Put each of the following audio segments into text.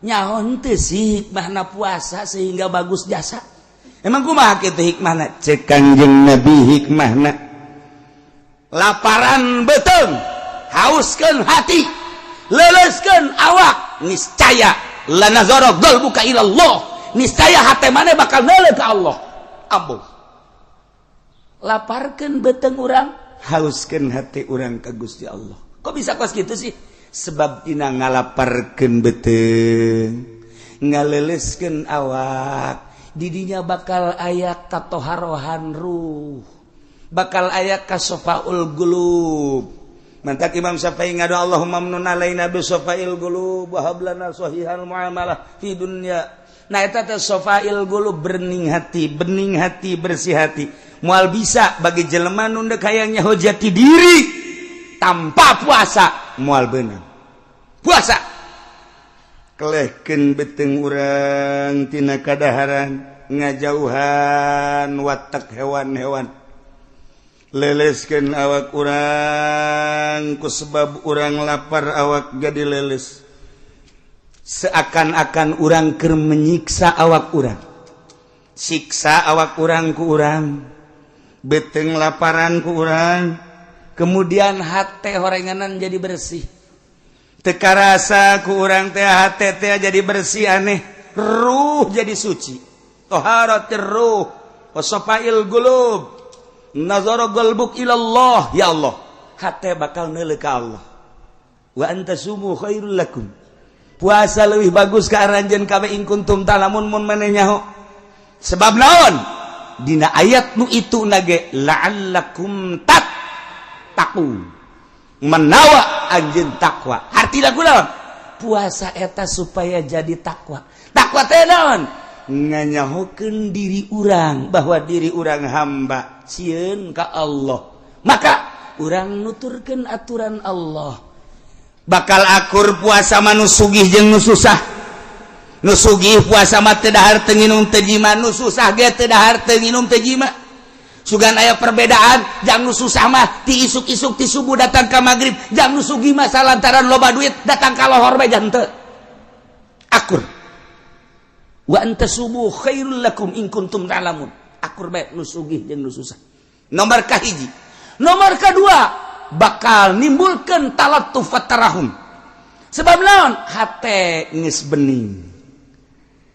Nyaho henteu sih hikmahna puasa sehingga bagus jasa? Emang kumaha kitu hikmahna? Cek Kangjeng Nabi, hikmahna laparan beuteung, hauskeun hati, leleskeun awak, niscaya lanazara qalbuka ilallah, niscaya hati maneh bakal neuleuh ka Allah. Ambung laparkeun beuteung urang, hauskeun hati urang ka Gusti Allah. Kok bisa kos gitu sih? Sebab tina ngalaparkeun beuteung, ngaleleskeun awak, didinya bakal aya katoharohan ruh, bakal aya kasofaul qulub. Mantak Imam Syafi'i ngadu, "Allahumma mnun alaina bi sofail qulub wa hab lana sahihal muamalah fi dunya." Nah, eta teh sofail qulub, bening hati, bening hati, bersih hati. Moal bisa bagi jelema nu deuk hayang nyaho jati diri tanpa puasa, moal beunang. Puasa kelehkeun beuteung urang tina kadaharan, ngajauhan watak hewan-hewan, leleskeun awak urang. Ku sebab urang lapar, awak jadi leles, seakan-akan urang keur menyiksa awak urang, siksa awak urang ku urang, beuteung laparan ku urang, kemudian hate horenganan jadi bersih. Teu karasa ku urang teh hate teh jadi bersih, aneh, ruh jadi suci. Toharatir ruh wasofail qulub, nazara qalbuk ilallah. Ya Allah, hate bakal neuleuh ka Allah. Wa antasumu khairul lakum, puasa lebih bagus ka aranjeun kabeh, in kuntum ta'lamun, mun maneh nyaho. Sebab naon? Dina ayat nu itu nage la'allakum tattaqun, menawa anjeun takwa. Hartina kunaon? Puasa eta supaya jadi takwa. Takwa teh naon? Nganyahokeun diri urang bahwa diri urang hamba, sieun ka Allah, maka urang nuturkeun aturan Allah. Bakal akur puasa mah nu sugih jeung nu susah. Nu sugih puasa mah teu dahar, teu nginum, teu jima. Nu susah ge teu dahar, teu nginum, teu jima. Sugan aya perbedaan. Jang nu susah mah ti isuk-isuk, ti subuh datang ka magrib. Jang nu sugih mah salantaran loba duit, datang ka lohor bae jang teu akur. Wa antasumu khairul lakum in kuntum ta'lamun. Akur bae nu sugih jeung nu susah. Nomor kahiji. Nomor kedua, bakal nimbulkeun talattuf tarahum. Sebab naon? Hate geus bening.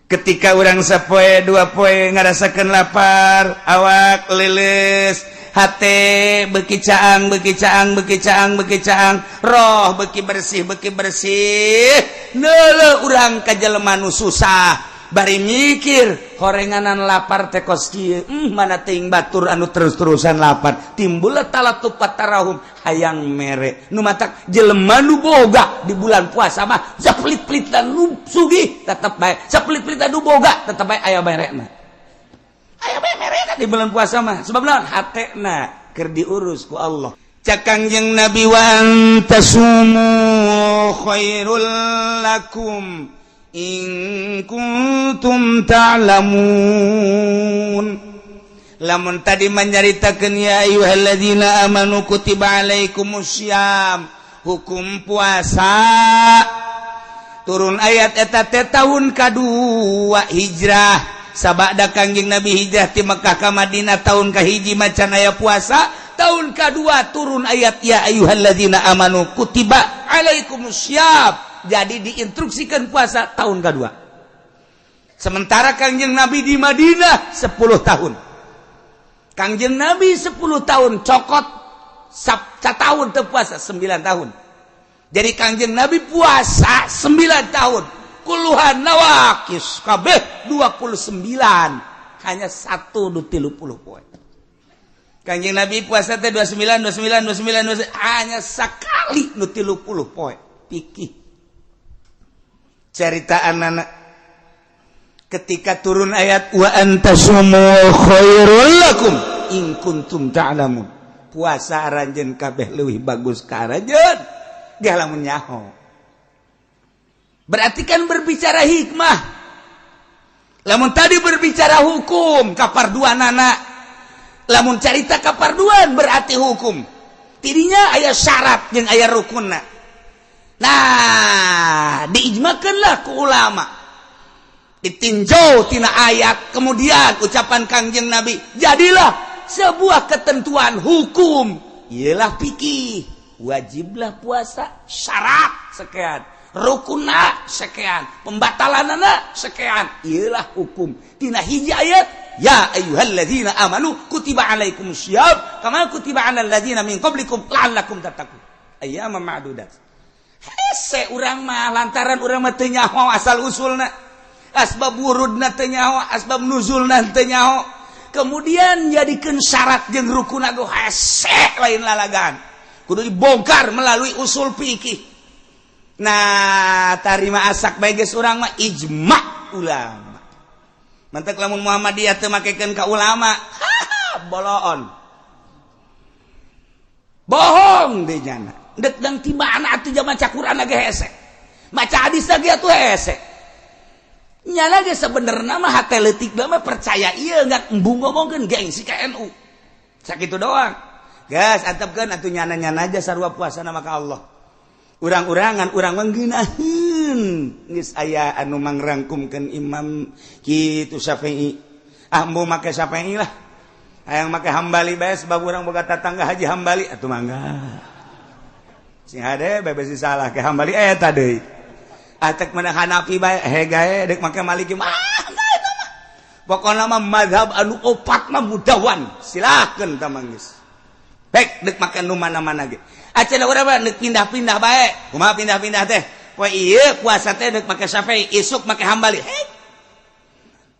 Ketika urang sapoe dua poe ngarasakeun lapar, awak leles, hate beki caang, beki caang, beki caang, beki caang, roh beki bersih, beki bersih, neuleuh urang ka jelema nu susah, bari mikir horenganan lapar teh kos kieu, mana teuing batur anu terus-terusan lapar. Timbul talattuf tarahum, hayang mere. Nu matak jelema nu boga di bulan puasa mah sapelit-pelitan nu sugih tetep bae, sapelit-pelitan nu boga tetep bae aya merena, aya bae merena di bulan puasa mah. Sebab naon? Hatena keur diurus ku Allah. Cak Kangjeng Nabi, wa antasumu khairul lakum in kuntum ta'lamun. Lamun tadi menyaritakeun ya ayyuhalladzina amanu kutiba alaikumussyam, hukum puasa turun ayat eta teh tahun kadua hijrah. Sabada Kangjeng Nabi hijrah ti Mekah ka Madinah, tahun kahiji macan aya puasa. Tahun kedua turun ayat ya ayyuhalladzina amanu kutiba alaikumussyam, jadi diinstruksikan puasa tahun kedua. Sementara Kangjeng Nabi di Madinah 10 tahun. Kangjeng Nabi 10 tahun, cokot tahun teu puasa 9 tahun. Jadi Kangjeng Nabi puasa 9 tahun, kulluha nawakis, kabeh 29, hanya satu nu 30 poe. Kangjeng Nabi puasa teh 29, 29, 29, 29, hanya sekali nu 30 poe. Pikir cerita anak ketika turun ayat wa antasumu khairul lakum in kuntum ta'lamun, puasa aranjeun kabeh leuwih bagus ka aranjeun ge lamun nyaho. Berarti kan berbicara hikmah. Lamun tadi berbicara hukum kaparduanana, lamun carita kaparduan berarti hukum tidinya aya syarat jeung aya rukunna. Nah, diijmakanlah ku ulama, ditinjau tina ayat, kemudian ucapan Kangjeng Nabi, jadilah sebuah ketentuan hukum. Ialah fikih, wajiblah puasa, syarat sekian, rukunna sekian, pembatalanana sekian. Ialah hukum tina hiji ayat, ya ayyuhalladzina amanu kutiba alaikumusshiyam kama kutiba alal ladzina min qablikum la'allakum tattaqun ayyaman ma'dudat. Hese urang mah, lantaran urang mah teu nyaho asal usulna, asbab wurudna teu nyaho, asbab nuzulna teu nyaho, kemudian jadikeun syarat jeung rukun ge hese, lain lalagan, kudu dibongkar melalui usul fikih. Nah, tarima asak bae geus urang mah ijma ulama. Mantak lamun Muhammadiyah teu makekeun ka ulama, boloon, bohong deh nyana. Dek dang ti mana atuh, zaman maca Quran ge hese, maca hadis lagi atuh hese. Nyana ge sebenarnya mah hate leutik mah percaya ieu, nggak embung ngomongkeun gengsi ka NU. Sakitu doang. Gas antepkeun atuh nyana-nyana aja, sarua puasa nama ka Allah. Urang-urangan urang mangeunaheun geus aya anu mangrangkumkeun Imam kitu Syafi'i. Ah, embung make Syafi'i lah. Hayang make Hambali bae, sebab urang boga tatangga Haji Hambali atuh mangga. Sing hade bae, besi salah ke Hambali eta deui. Atek menang Hanafi bae hegae, dek make Maliki mah eta mah. Pokona mah mazhab anu opat mah mudawan, silakeun tamang geus. Baik dek make nu mana-mana ge. Acan urang mah dek pindah-pindah bae. Kumaha pindah-pindah teh? Poe ieu puasa teh dek make Syafi'i, isuk make Hambali. Hei.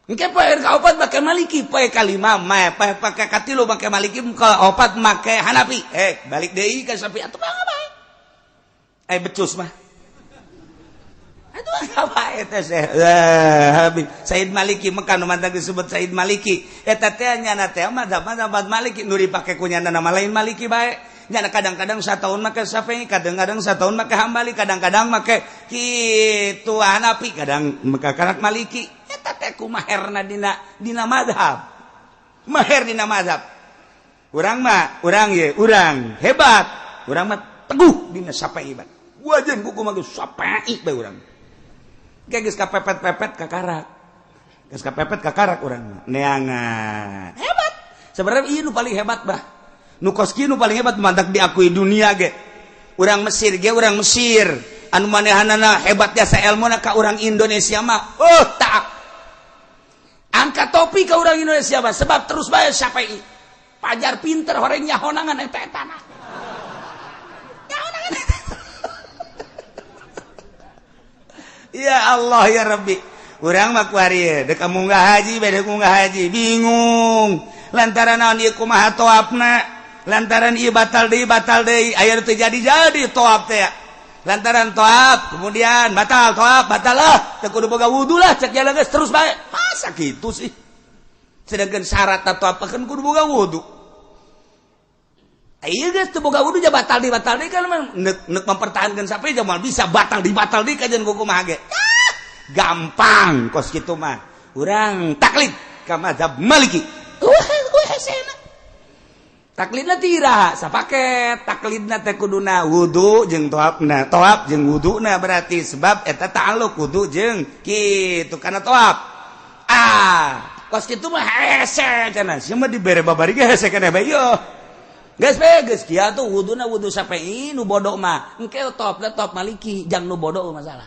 Engke poe kaopat make Maliki, poe kalima mah poe pake katilu make Maliki, kaopat make Hanafi. Eh, balik deui ka Syafi'i atuh mangga bae. Eh, becus mah. Aduh, apa eta teh? Eh, Said Maliki Mekah nu mantap disebut Said Maliki. Eta teh nyana teh mazhab mazhab Maliki nu dipake ku nyana nama lain Maliki bae. Nyana kadang-kadang satahun make Syafi'i, kadang-kadang satahun make Hambali, kadang-kadang make kitu Hanafi, kadang make karak Maliki. Eta teh kumaherna dina dina mazhab. Maher dina mazhab. Urang mah, urang ye, urang hebat. Urang mah teguh dina Syafi'i bae. Wajan buku mah geus Syafi'i bae urang. Geus kapepet-pepet kakarak. Geus kapepet kakarak urang mah. Neangan. Hebat. Sebenarnya ieu nu paling hebat bah. Nu kos kieu nu paling hebat, mantak diakui dunia ge. Urang Mesir ge, urang Mesir anu manehanana hebat jasa ilmuna ka urang Indonesia mah. Oh, tak. Angkat topi ke urang Indonesia mah sebab terus bae Syafi'i. Pajar pinter horeng nyahonangan eta etana. Nyahonangan eta. Ya Allah ya Rabbi. Urang mah kuari dek munggah haji, beda munggah haji bingung. Lantaran naon ieu, kumaha toapna? Lantaran ieu batal deui, aya teu jadi-jadi toap teh. Lantaran toap kemudian batal, toap batal lah, teu kudu boga wudu lah cek jalan geus terus bae. Masa kitu sih? Sedangkan syarat toap kan kudu boga wudu. Iya geus teu boga wudu ja batal deui, batal deui kan nek nek mempertahankan sampai jamal bisa batal deui kajian kumaha ge. Ah, gampang kos kitu mah. Urang taklid ka mazhab Maliki. Wah, wah hesena. Taklidna tira sapaket, taklidna teh kuduna wudu jeung toapna, toap jeung wuduna, berarti sebab eta ta'alluq wudu jeung kitu kana toap. Ah, kos kitu mah hese cenah. Sia mah dibere babari ge hese keneh bae ieu. Geus bae geus kieu atuh wuduna wudu Syafi'i nu bodoh mah. Engke toapna toap Maliki, jang nu bodoh masalah.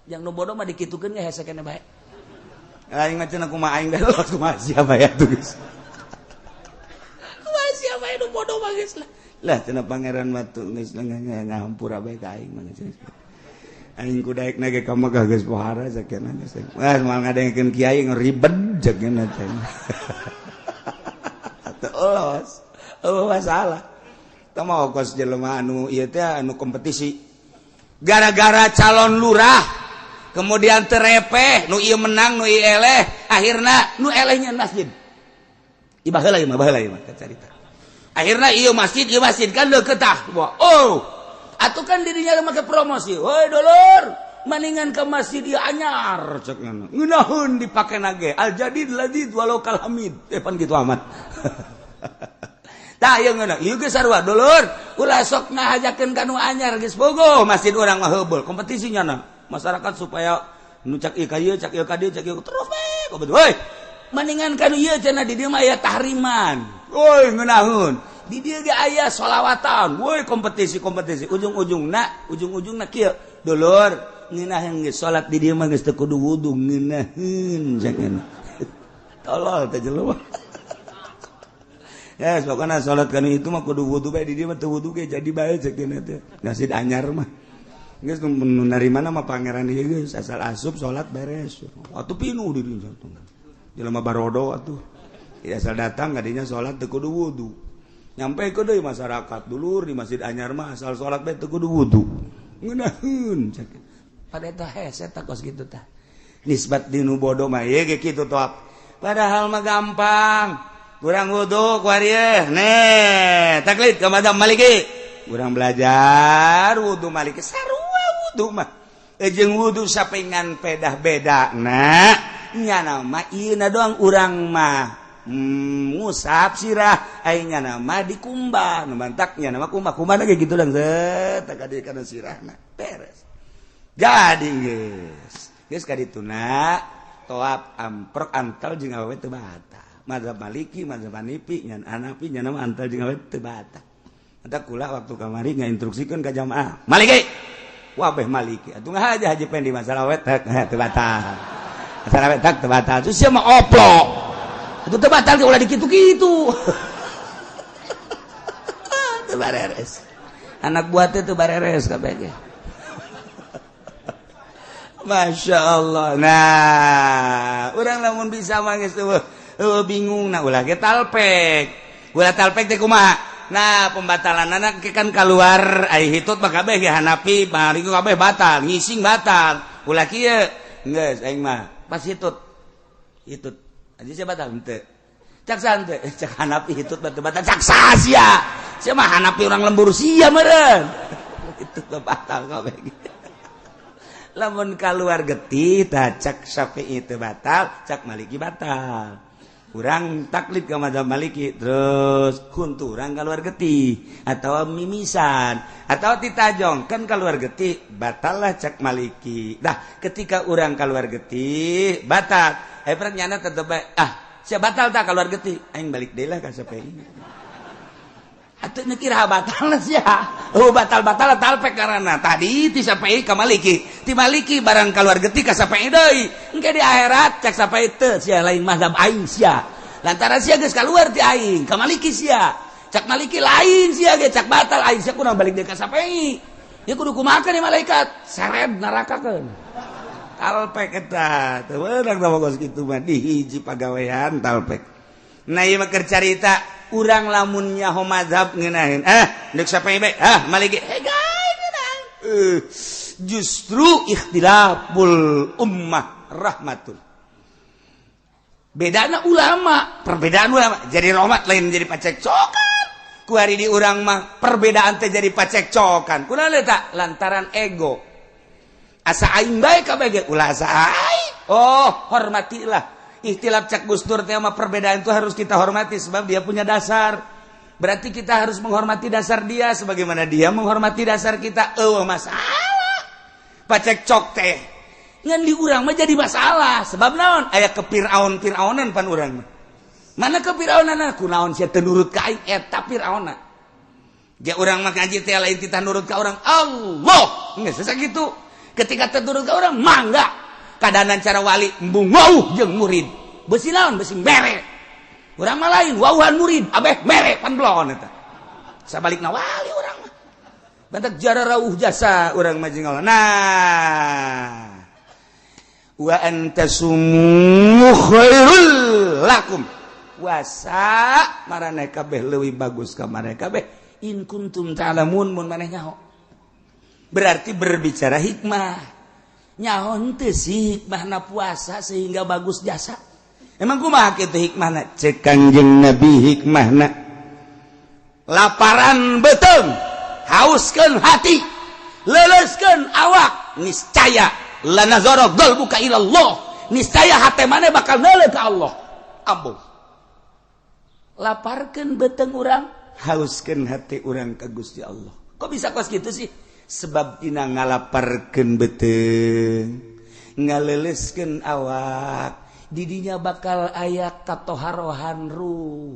Jang nu bodoh mah dikitukeun ge hese keneh bae. Aing mah cenah kumaha aing bae los, kumaha sia bae atuh geus. Kumaha sia bae nu bodoh mah geus lah. Lah cenah pangeran mah tuh geus ngahampura bae ka aing mah geus. Aing ku daek ge ka Mekah geus pohara sakeuna geus. Wah, moal ngadengkeun kiai ngeribet jakeuna teh. Atuh los. Oh, masalah. Teu mah kos jelema anu ieu teh anu kompetisi. Gara-gara calon lurah kemudian terepeh, nu ieu menang, nu ieu eleh, akhirna nu elehnya masjid. Ieu baheula ieu mah, baheula ieu mah carita. Akhirna ieu masjid kan deukeut tah. Oh, atuh kan dirinya make promosi. Woi dulur, maningan ke masjid ieu anyar cek ngono. Ngeunaheun dipake nage. Al jadid ladid walau kal hamid. Eh, pan kitu amat. Tah ieu ngeunah, ieu geus sarua dulur, ulah sok ngahajakeun ka nu anyar geus bogoh masjid urang mah heubeul kompetisi nyana. Masyarakat supaya nu cak ieu ka ieu, cak ieu ka dieu, cak ieu terus we kompetisi. Woi, mendingan ka nu ieu cenah di dieu mah aya tahriman. Woi, ngeunaheun. Di dieu ge aya sholawatan. Woi, kompetisi-kompetisi ujung-ujungna, ujung-ujungna kieu. Dulur, ngeunaheun geus salat di dieu mah geus teu kudu wudu ngeunaheun cak. Tolol teh jelema. Ya, pokoknya sholat kan itu mah kudu wudu bae, di dieu mah teu wudu ge jadi bae cek dina teh. Masjid anyar mah. Geus nu narima mah pangeran ieu geus asal asup salat beres. Atuh pinuh di dieu tuh. Jelema barodo atuh. Ya asal datang kadinya salat teu kudu wudu. Nyampe ke deui masyarakat dulur di masjid anyar mah asal salat bae teu kudu wudu. Ngeunaheun cek. Pada eta hese tah kos kitu tah. Nisbat dinu bodoh mah ieu ge kitu toh. Padahal mah gampang. Kurang wudu kuari nih taklid ke mazhab Maliki, kurang belajar wudu Maliki sarua wudu mah jeung wudu sapengan pedah beda. Nah, nyana mah ieu doang urang mah ngusap sirah, ai nyana mah dikumbah nu mantak nyana mah kumbah kumbah ge kitu lang set ka dieu kana sirahna beres jadi geus geus ka dituna toap amprok antal jeung awewe teu batal. Mazhab Maliki, mazhab Hanafi, nyan Hanafi nya nama antal jeung awewe teu batal. Eta kula waktu kamari ngainstruksikeun ka jamaah. Maliki. Wabeh Maliki. Atuh ngahaja Haji Pendi masalah awewe teu batal. Masalah awewe teu batal. Terus sia mah oplok. Atuh teu batal ge ulah dikitu-kitu. Teu bareres. Anak buah teh teu bareres kabeh ge. Masya Allah. Nah, urang lamun bisa mah geus bingung nah ulah ge talpek. Ulah talpek teh kumaha? Nah, pembatalan anak kan keluar ai hitut mah kabeh ge Hanafi, Maliki kabeh batal, ngising batal. Ulah kieu. Geus aing mah pas hitut. Hitut. Aja sia batal henteu. Cak sante, cak Hanafi hitut batal batal cak sia. Sia mah Hanafi urang lembur sia meureun. Hitut batal kabeh. Lamun keluar getih tah cak Syafi'i teu batal, cak Maliki batal. Urang taklid ke mazhab Maliki terus kunturang keluar getih atau mimisan atau titajong kan keluar getih batallah cak Maliki. Dah ketika urang keluar getih batal, heprek nyana tetep ah sia batal tak keluar getih aing balik deui lah ka Syafi'i. Atuh nyekira batal sia. Oh batal-batal talpek karena tadi ti Syafi'i ka Maliki. Ti Maliki barang keluar getih ka Syafi'i deui. Engke di akhirat cak Syafi'i teu sia lain mazhab aing sia. Lantaran sia geus keluar ti aing ka Maliki sia. Cak Maliki lain sia ge cak batal aing sia kudu balik deui ka Syafi'i. Ya kudu kumaha ni malaikat seret nerakakeun. Talpek eta teu meunang tah kos kitu mah di hiji pagawean talpek. Nah ieu mah keur carita urang lamun nyaho mazhab ngeunaheun deuk Syafi'i bae ah Maliki justru ikhtilaful ummah rahmatun. Bedana ulama, perbedaan ulama jadi rahmat lain jadi pacekcokan. Ku hari di urang mah perbedaan teh jadi pacekcokan. Kunaon eta? Lantaran ego. Asa aing bae kabeh ge ulah asa aing. Oh, hormatilah. Ikhtilaf cak Gus Dur teh mah perbedaan itu harus kita hormati sebab dia punya dasar. Berarti kita harus menghormati dasar dia sebagaimana dia menghormati dasar kita. Eueuh masalah. Pacekcok teh ngan di urang mah jadi masalah sebab naon? Aya kepiraun-piraunan pan urang mah. Mana kepiraunan? Kunaon sia teu nurut ka aing eta Firaunna. Ge urang mah ngaji teh lain titah nurut ka urang. Allah. Geus sakitu. Ketika teu nurut ka urang mangga. Kadanan cara wali embung wauh jeung murid. Besi naon? Besi mere. Urang mah lain wauhan murid, abeh mere pan belon eta. Sabalikna wali urang mah. Bantak jara rauh jasa urang mah jeung Allah. Nah, wa antasumu khairul lakum. Wasa maraneh kabeh leuwih bagus ka maraneh kabeh in kuntum ta'lamun mun maneh nyaho. Berarti berbicara hikmah. Nyaho henteu sih hikmahna puasa sehingga bagus jasa. Emang kumaha kitu hikmahna? Cek Kangjeng Nabi hikmahna. Laparan beuteung, hauskeun hati, leuleuskeun awak, niscaya lanazara qalbuka ila Allah. Niscaya hate maneh bakal neuleuh ka Allah. Ambo. Laparkeun beuteung urang, Hauskeun hati urang ka Gusti Allah. Kok bisa kos gitu sih? Sebab tina ngalaparkeun beuteung, ngaleleskeun awak, didinya bakal aya katoharohan ruh,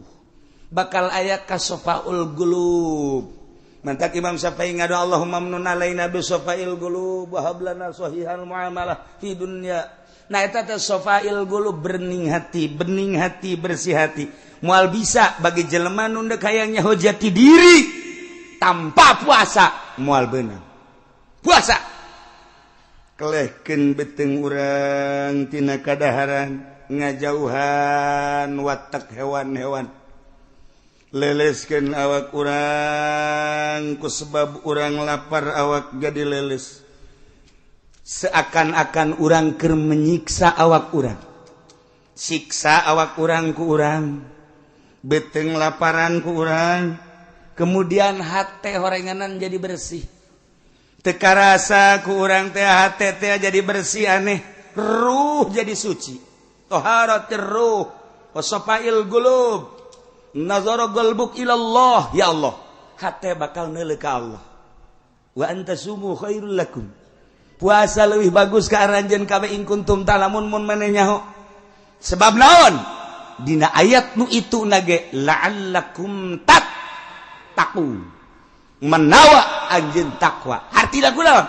bakal aya kasofaul qulub. Mantak Imam Syafi'i ngadu Allahumma amnun alaina bi sofail qulub wa hab lana sahihal muamalah fi dunya. Nah eta teh sofail qulub, bening hati, bening hati, bersih hati. Moal bisa bagi jelema nu deuk hayang nyaho jati diri tanpa puasa, moal beunang. Puasa kelehkeun beuteung urang tina kadaharan, ngajauhan watak hewan-hewan, leleskeun awak urang ku sebab urang lapar, awak jadi leles, seakan-akan urang keur menyiksa awak urang, siksa awak urang ku urang, beuteung laparan ku urang, kemudian hate horenganan jadi bersih. Teu karasa ku urang teh hate teh jadi bersih, aneh, ruh jadi suci. Toharatir ruh wa safail qulub, nazara qalbuk ilallah. Ya Allah, hate bakal neuleuh ka Allah. Wa antasumu khairul lakum, puasa leuwih bagus ka aranjeun kabeh, in kuntum ta'lamun, mun maneh nyaho. Sebab naon? Dina ayat nu itu nage la'allakum tattaqun, menawa anjeun takwa. Hartina kunaon?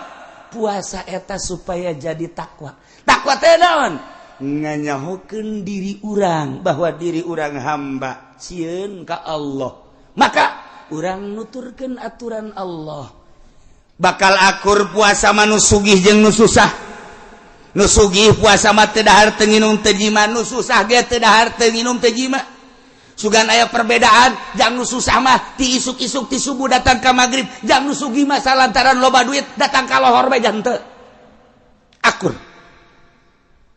Puasa eta supaya jadi takwa. Takwa teh naon? Nganyahokeun diri urang bahwa diri urang hamba, sieun ka Allah, maka urang nuturkeun aturan Allah. Bakal akur puasa mah nu sugih jeung nu susah. Nu sugih puasa mah teu dahar, teu nginum, teu jima. Nu susah ge teu dahar, teu nginum, teu jima. Sugan aya perbedaan. Jang nu susah mah ti isuk-isuk, ti subuh datang ka maghrib. Jang nu sugih mah salantaran loba duit datang ka lohor bae teu akur.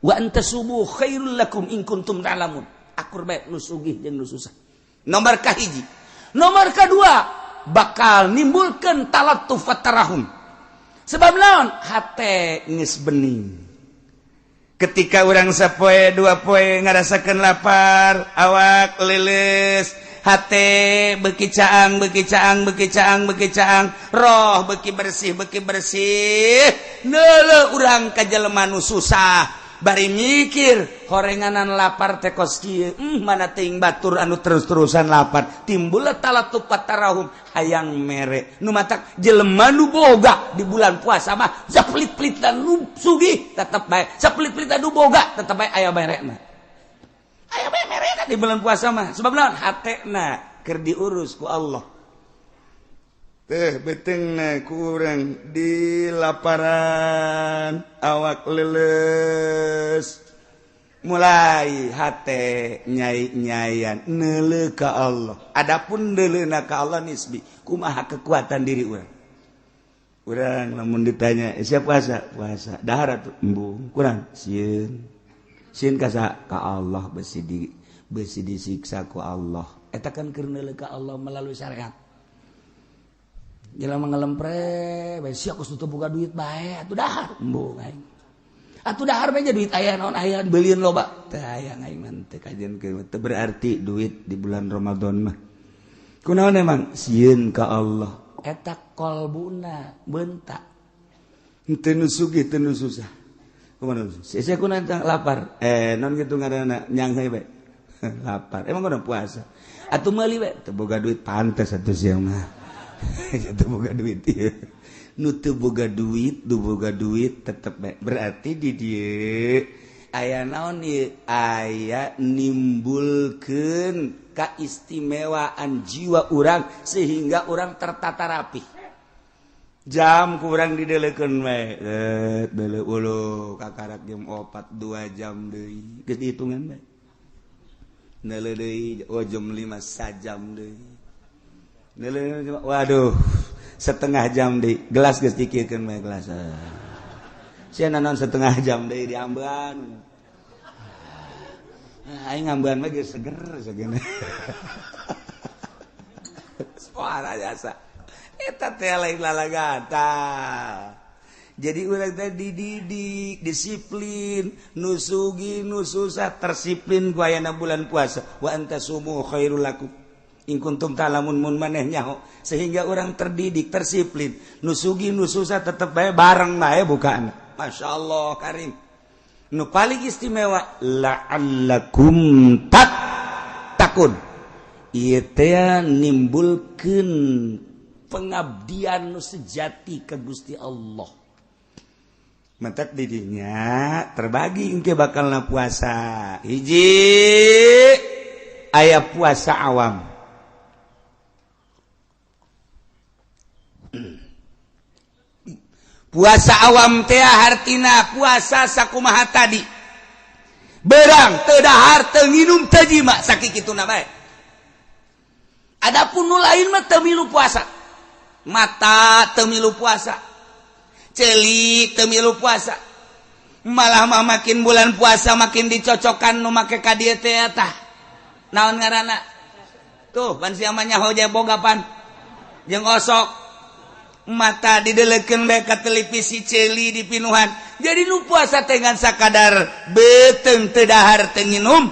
Wa antasumu khairul lakum in kuntum ta'lamun. Akur bae nu sugih jeung nu susah. Nomor kahiji. Nomor kedua, bakal nimbulkeun talattuf tarahum. Sebab naon? Hate geus bening. Ketika urang sapoe dua poe ngarasakeun lapar, awak lilis, hate beki caang, beki caang, beki caang, beki caang, roh beki bersih, beki bersih. Neuleuh urang ka jelema nu susah bari mikir horenganan lapar teh kos kieu, mana teuing batur anu terus-terusan lapar. Timbul talattuf tarahum, hayang mere. Nu matak jelema nu boga di bulan puasa mah sapelit-pelitan nu sugih tetep bae, sapelit-pelitan nu boga tetep bae aya merena, aya bae merena di bulan puasa mah. Sebab naon? Hatena keur diurus ku Allah teh, beuteungna ku urang di laparan, awak leles, mulai hate nyai-nyayan neuleuh ka Allah. Adapun neuleuhna ka Allah nisbi, kumaha kekuatan diri urang. Urang lamun ditanya, "Eh, siap puasa?" "Puasa." "Dahar atuh?" "Embung." "Kurang sieun." "Sieun ka saha?" "Ka Allah, besi disiksa ku Allah." Eta kan keur neuleuh ka Allah melalui syariat. Jelema ngelempre bae, sia kos teu boga duit bae atuh dahar. "Embung aing." "Atuh dahar bae, duit aya naon, aya beulieun loba." "Teu aya aing mah, teu kajian." Teu berarti duit di bulan Ramadan mah. Kunaon emang? Sieun ka Allah. Eta kolbuna bentak. Teu nu sugih, teu nu susah. Kumaha? Sia kunaon lapar? Eh, non kitu ngaranna, nyanghe bae. Lapar. Emang kudu puasa. Atuh meuli bae, teu boga duit. Pantes atuh sia mah. Teu boga duit ieu. Nu teu boga duit, nu boga duit tetep bae. Berarti di dieu aya naon ieu? Aya nimbulkeun keistimewaan jiwa urang sehingga urang tertata rapi. Jam kurang dideleukeun bae. Eh, deuleu ulu kakarak jam 4, 2 jam deui. Geus dihitungan bae. Neuleuh deui, oh jam 5, sajam deui. Neuleuh, waduh, setengah jam deui. Gelas geus dikirkeun bae gelas. Sia naon setengah jam deui diambean. Aing ngambean mah geus seger segeuna. Suara jasa. Eta teh lain lalagata. Jadi urang teh dididik disiplin, nu sugih nu susah tersiplin ku ayana bulan puasa. Wa antasumu khairul lakum. In kuntum ta'lamun mun maneh nyaho, sehingga orang terdidik, tersiplin, nu sugih nu susah tetep bae bareng bae bukaan. Masya Allah karim. Nu paling istimewa la'allakum tattaqun. Ieu teh nimbulkeun pengabdian nu sejati ke Gusti Allah. Mentek didinya terbagi engke bakalna puasa. Hiji aya puasa awam. Puasa awam teh hartina puasa sakumaha tadi. Berang teu dahar teu nginum teu jima sakituna bae. Adapun nu lain mah teu milu puasa. Mata teu milu puasa. Ceuli teu milu puasa. Malah mah makin bulan puasa makin dicocokan nu make ka dieu teh tah. Naon ngaranna? Tuh pan sia mah nyaho boga pan. Jeung osok. Mata didelekeun bae ka televisi, ceuli dipinuhan. Jadi nu puasa teh ngan sakadar beuteung teu dahar teu nginum,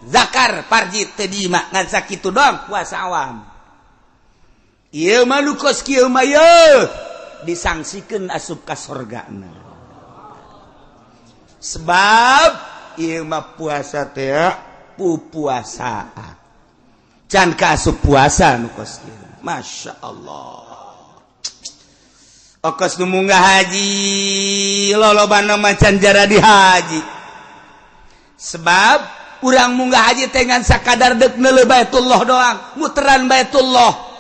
zakar parji teu diima, ngan sakitu doang puasa awam. Ieu mah nu kos kieu mah yeuh disangsikeun asup ka sorgana. Sebab ieu mah puasa teh pupuasaan. Can ka asup puasa nu kos kieu. Masya Allah. Okos nu munggah haji lolobana macan jara di haji. Sebab urang munggah haji teh ngan sakadar deuk neuleuh Baitullah doang, muteran Baitullah.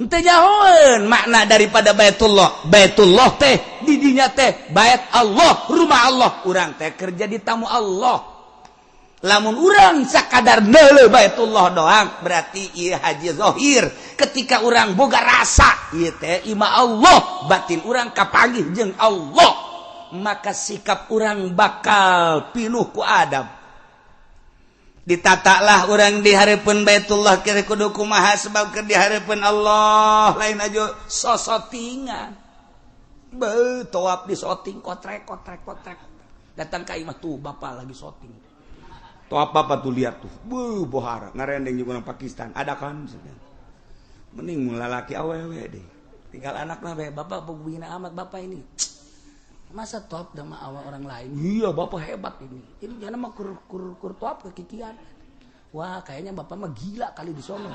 Henteu nyahoeun makna daripada Baitullah. Baitullah teh didinya teh bait Allah, rumah Allah. Urang teh kerja di tamu Allah. Lamun urang sakadar neuleuh Baitullah doang berarti ieu haji zahir. Ketika urang boga rasa ieu teh imah Allah, batin urang kapanggih jeung Allah, maka sikap urang bakal pinuh ku adab. Ditatalah urang di hareupeun Baitullah kira kudu kumaha, sebab keur di hareupeun Allah lain aja sosotingan. Beuh tawaf di soting kotrek kotrek kotrek. Datang ka imah tuh bapak lagi soting. Tuh apa tuh lihat tuh, buh bohara ngarendeng juga orang Pakistan ada kan, mending lalaki awewe deh, tinggal anak lah bapak bina amat bapak ini, masa top sama awak orang lain, iya bapak hebat ini jangan mah kur kur kur top kekikian, wah kayaknya bapak mah gila kali di sono.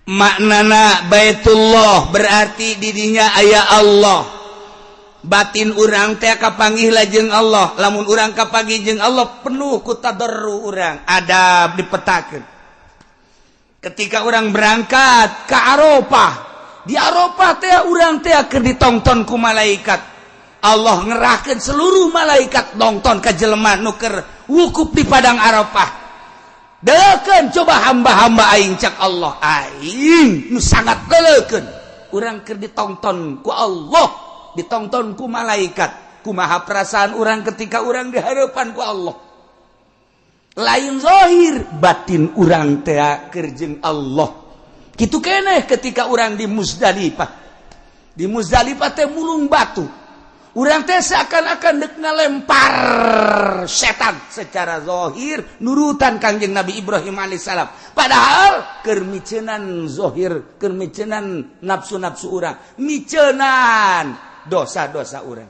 Maknana Baitullah berarti didinya aya Allah. Batin urang teh kapanggih lajeng Allah. Lamun urang kapanggih jeung Allah penuh ku tadarru urang, adab dipetakeun. Ketika urang berangkat ke Arafah, di Arafah teh urang teh keur ditongton ku malaikat. Allah ngerahkeun seluruh malaikat nongton ka jelema nu keur wukuf di padang Arafah. Deukeun coba hamba-hamba aing cak Allah, aing nu sangat deukeun. Urang keur ditongton ku Allah, ditonton ku malaikat. Kumaha perasaan orang ketika orang dihadapan ku Allah? Lain zahir, batin orang teh keur jeung Allah. Kitu keneh ketika orang di Muzdalifah. Di Muzdalifah teh mulung batu. Urang teh seakan-akan dek ngalempar setan secara zahir nurutan Kangjeng Nabi Ibrahim alaihissalam. Padahal keur micenan zahir, keur micenan nafsu-nafsu urang, micenan dosa-dosa urang.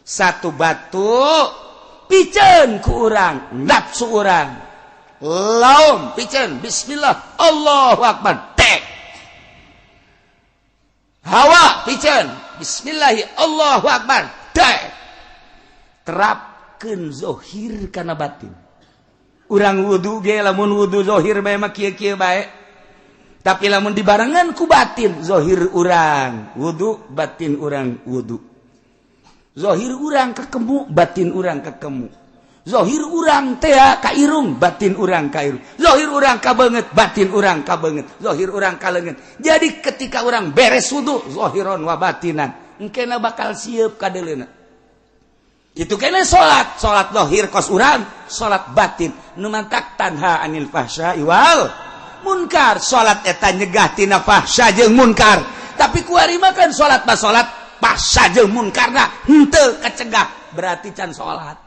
Satu batu piceun ku urang, nafsu urang. Laum piceun, bismillah, Allahu akbar. Tek. Hawa piceun, bismillahi, Allahu akbar. Tek. Terapkeun zahir kana batin. Urang wudu ge lamun wudu zahir bae mah kieu-kieu bae. Tapi lamun dibarengan ku batin, zahir urang wudu, batin urang wudu. Zahir urang kekemu, batin urang kekemu. Zahir urang teh ka irung, batin urang ka irung. Zahir urang ka beungeut, batin urang ka beungeut. Zahir urang ka leungeun. Jadi ketika urang beres wudu, zahiron wa batinan, engkena bakal siap ka deuleuna. Itu kena salat, salat zahir kos urang, salat batin. Nu mantak tanha anil fahsya wal munkar. Salat eta nyegah tina fahsya jeung munkar. Tapi kuari mah kan salat mah salat fahsya jeung munkarna henteu kecegah, berarti can salat.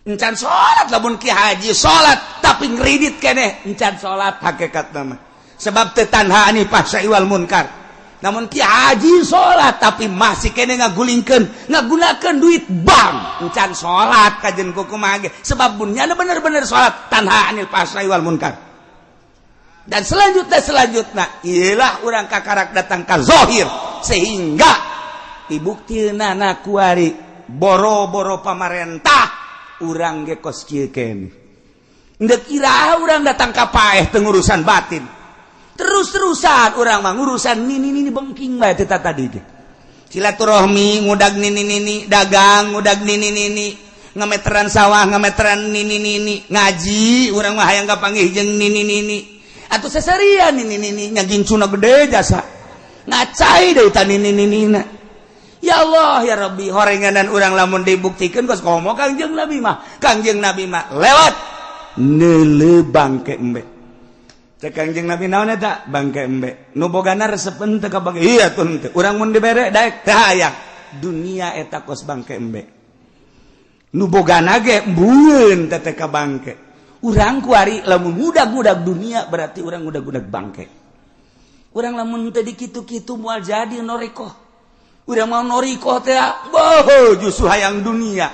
Encan salat lamun ki haji salat tapi ngridit keneh encan salat hakikat nama. Sebab teu tanha anil fahsya'i wal munkar. Namun ki haji salat tapi masih keneh ngagulingkeun, ngagunakeun duit bank. Encan salat kajen kumaha ge. Sebab mun nyana bener-bener salat tanha anil fahsya'i wal munkar. Dan selanjutnya ialah urang kakarak datang ka zahir sehingga dibuktina na kuari boro-boro pamarentah urang ge kos kieu keneh. Ndek iraha urang datang ka paeh teu ngurusan batin. Terus-terusan urang mah ngurusan nini-nini bengking bae teh tadi ge. Silaturahmi ngudag nini-nini, dagang ngudag nini-nini, ngameteran sawah ngameteran nini-nini, ngaji urang mah hayang kapanggih jeung nini-nini. Atau seserian nini-nini nya gincuna gede jasa. Ngacai deui ta nini-ninina. Ya Allah ya Rabbi, horenganan urang lamun dibuktikan kos komo Kangjeng Nabi mah. Kangjeng Nabi mah lewat neuleu bangke embe. Cek Kangjeng Nabi naon eta? Bangke embe. Nu bogana resepeun teu ka bangke. Iya tuh henteu. Urang mun dibere daek teu hayang. Dunia eta kos bangke embe. Nu bogana ge embueun teh ka bangke. Urang kuari lamun ngudag-ngudag dunia berarti urang ngudag-ngudag bangke. Urang lamun teu dikitu-kitu moal jadi norikoh. Urang mau norikoh teh boh justru hayang dunia.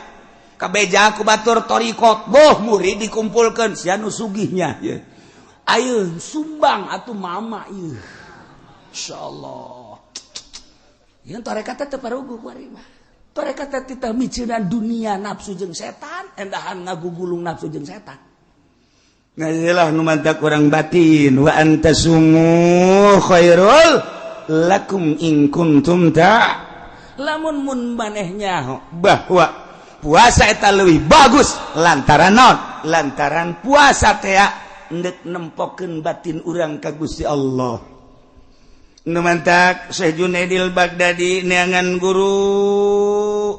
Kabeja ku batur torikot boh murid dikumpulkeun sia nu sugihnya ye. Ayo sumbang atuh mama ieu. Insyaallah. Ieu tarekat teh paruguh kuari mah. Tarekat teh titah miceunan dunia nafsu jeung setan, endahan ngagugulung nafsu jeung setan. Ngajilah nu mantak urang batin wa antasumu khairul lakum in kuntum ta. Lamun mun maneh nyaho bahwa puasa eta leuwih bagus lantaran naon? Lantaran puasa teh endek nempokeun batin urang ka Gusti Allah. Nu mantak Syekh Junaidil Baghdadi neangan guru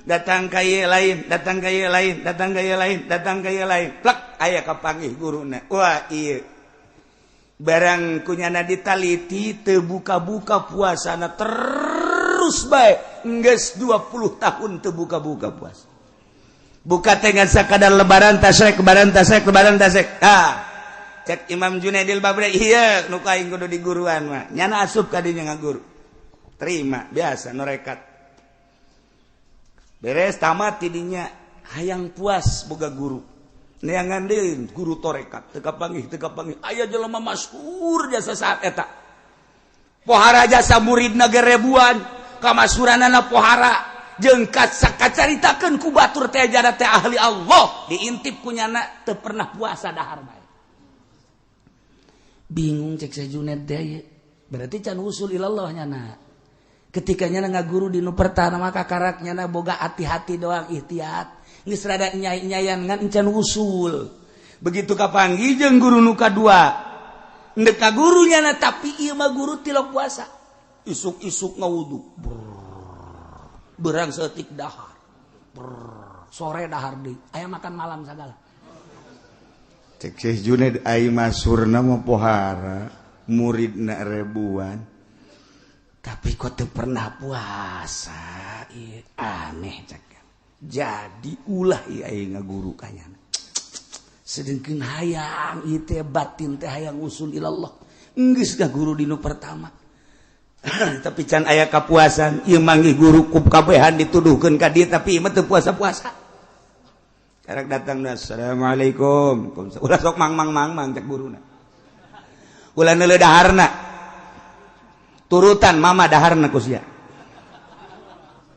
datang ka ieu lain, datang ka ieu lain, datang ka ieu lain, datang ka ieu lain. Plek aya kapanggih guruna. Wah ieu barang kunyana ditaliti teu buka-buka puasana terus bae geus 20 tahun teu buka-buka puasa. Buka teh ngan sakadar lebaran tasrek, lebaran tasrek, lebaran tasrek. Ah, cek Imam Junaidil Baghdadi ieu nu aing kudu diguruan mah. Nyana asup ka dinya ngaguru. Terima biasa norekat. Beres tamat tidinya hayang puas boga guru. Neangan deui guru torekat teu kapanggih teu kapanggih. Aya jelema masyhur jasa saat eta. Pohara jasa muridna ge ribuan, kamasuranana pohara jeung kacaritakeun ku batur teh jada teh ahli Allah, diintip ku nyana teu pernah puasa dahar bae. Bingung cek Syekh Junaid teh, berarti can usul ilallah nyana. Ketika nyana ngaguru di nu pertama maka karak nyana boga hati-hati doang ikhtiat. Geus rada nyai-nyayan ngan encan usul. Begitu kapanggih jeung guru nu kadua. Ndek ka guru nyana tapi ieu mah guru tilok puasa. Isuk-isuk ngawudu. Berang seetik dahar. Brrr. Sore dahar deui. Aya makan malam sagala. Cek Syekh Junaid ai masurna mah pohara, muridna ribuan. Tapi kok teu pernah puasa, ieu aneh cek. Jadi ulah ieu aing ngaguru ka nyana. Sedengkeun hayang ieu teh batin teh hayang usul ilallah. Geus guru di nu pertama. Tapi can aya kapuasan, ieu manggih guru ku kabehan dituduhkeun ka dieu tapi ieu mah teu puasa-puasa. Karek datang, assalamualaikum. Ulah sok mang mang mang mang cek guruna. Ulah neuleuh daharna. Turutan mama daharna ku sia.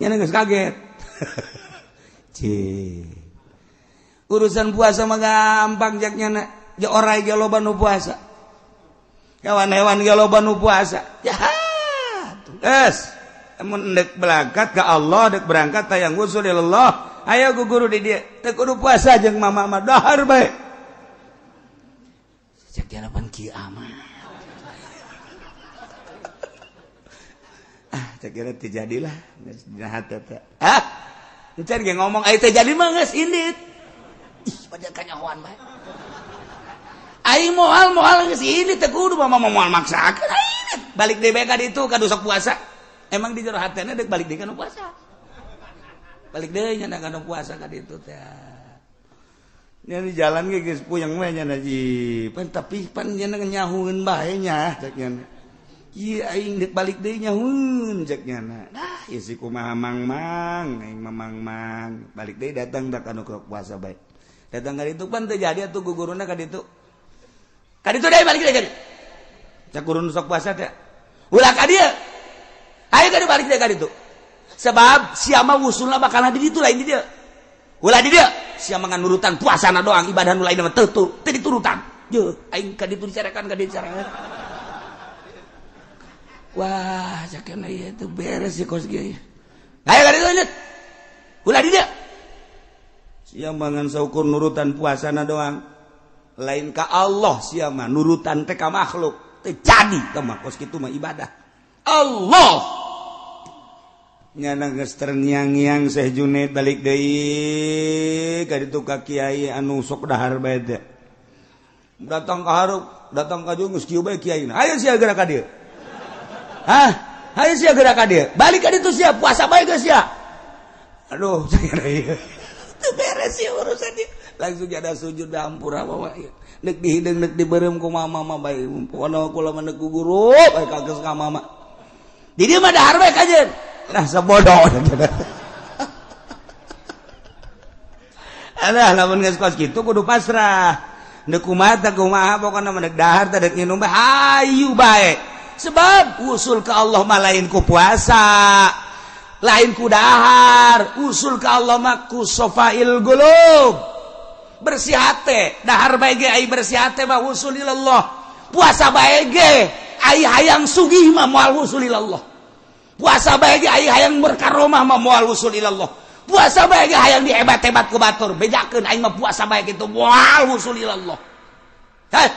Nya geus kaget. Cih. Urusan puasa mah gampang jak nyana. Ja orai ge loba nu puasa. Hewan-hewan ge loba nu puasa. Ya. Es, mun endek berangkat ke Allah, dek berangkat hayang usul ilallah, ayo ku guru di dia. Teu kudu puasa jeung mama mah dahar bae. Cek dia lapan kieu amat. Ah, cek kira teu jadilah geus dina hate teh. Ah, encan ge ngomong aya teu jadi mah geus indit. Ih, pada kanyahoan bae. Aing moal geus indit teu kudu mama moal maksakeun aing. Balik deui bae ka ditu ka sok puasa. Emang di jero hatena deuk balik deui kana puasa. Balik deui nya kana puasa ka ditu teh. Nya di jalan ge geus puyeng we nya ji. Pan tapi pan nya nyahueun bae nya cek nya. Ieu aing deuk balik deui nyahueun cek nya. Nah, ieu si kumaha mang-mang, aing mah mang-mang. Balik deui datang dak anu puasa bae. Datang ka ditu pan teu jadi atuh guguruna ka ditu. Ka ditu deui balik deui ka ditu. Cek guru nu sok puasa teh. Ulah ka dieu. Ayo ka balik deui ka ditu. Sebab sia mah wusulna bakal di ditu lain di dieu. Ulah di dieu. Sia mah nurutan puasana doang, ibadah nu lain mah teu teu diturutan. Yeuh, aing ka ditu dicarekan ka dieu dicarekan. Wah, cakena ieu teu beres sih kos kieu. Ayo ka ditu lanjut. Ulah di dieu. Sia mah ngan saukur nurutan puasana doang. Lain ka Allah sia mah nurutan teh ka makhluk. Teu jadi teh mah kos kitu mah ibadah. Allah nyana geus terngiang-ngiang Syekh Junaid balik deui ka ditu ka kiai anu sok dahar bae teh. Datang ka hareup, datang ka dieu geus kieu bae kiaina. Ayo sia geura ka dieu. Hah? Ayo sia geura ka dieu. Balik ka ditu sia puasa bae geus sia. Aduh, ieu. Teu beres ieu urusan ieu. Langsung ada sujud hampura bawa ieu. Neuk dihideung neuk dibeureum ku mama mah bae. Pokona kula mah neuk guru bae kageus ka mama. Di dieu mah dahar bae kajeun. Nah sebodoh. Alah lamun geus kos kitu kudu pasrah. Neuk kumaha teh kumaha pokona mah neuk dahar teh deuk nginum bae hayu bae. Sebab usul ka Allah mah lain ku puasa, lain ku dahar, usul ka Allah mah ku sofail qulub. Bersih hate, dahar bae ge ai bersih hate mah usul ilallah. Puasa bae ge ai hayang sugih mah moal usul ilallah. Puasa bae ge ai hayang berkaromah mah moal usul ilallah. Puasa bae ge hayang dihebat-hebat ku batur, bejakeun aing mah puasa bae kitu moal usul ilallah. Heh,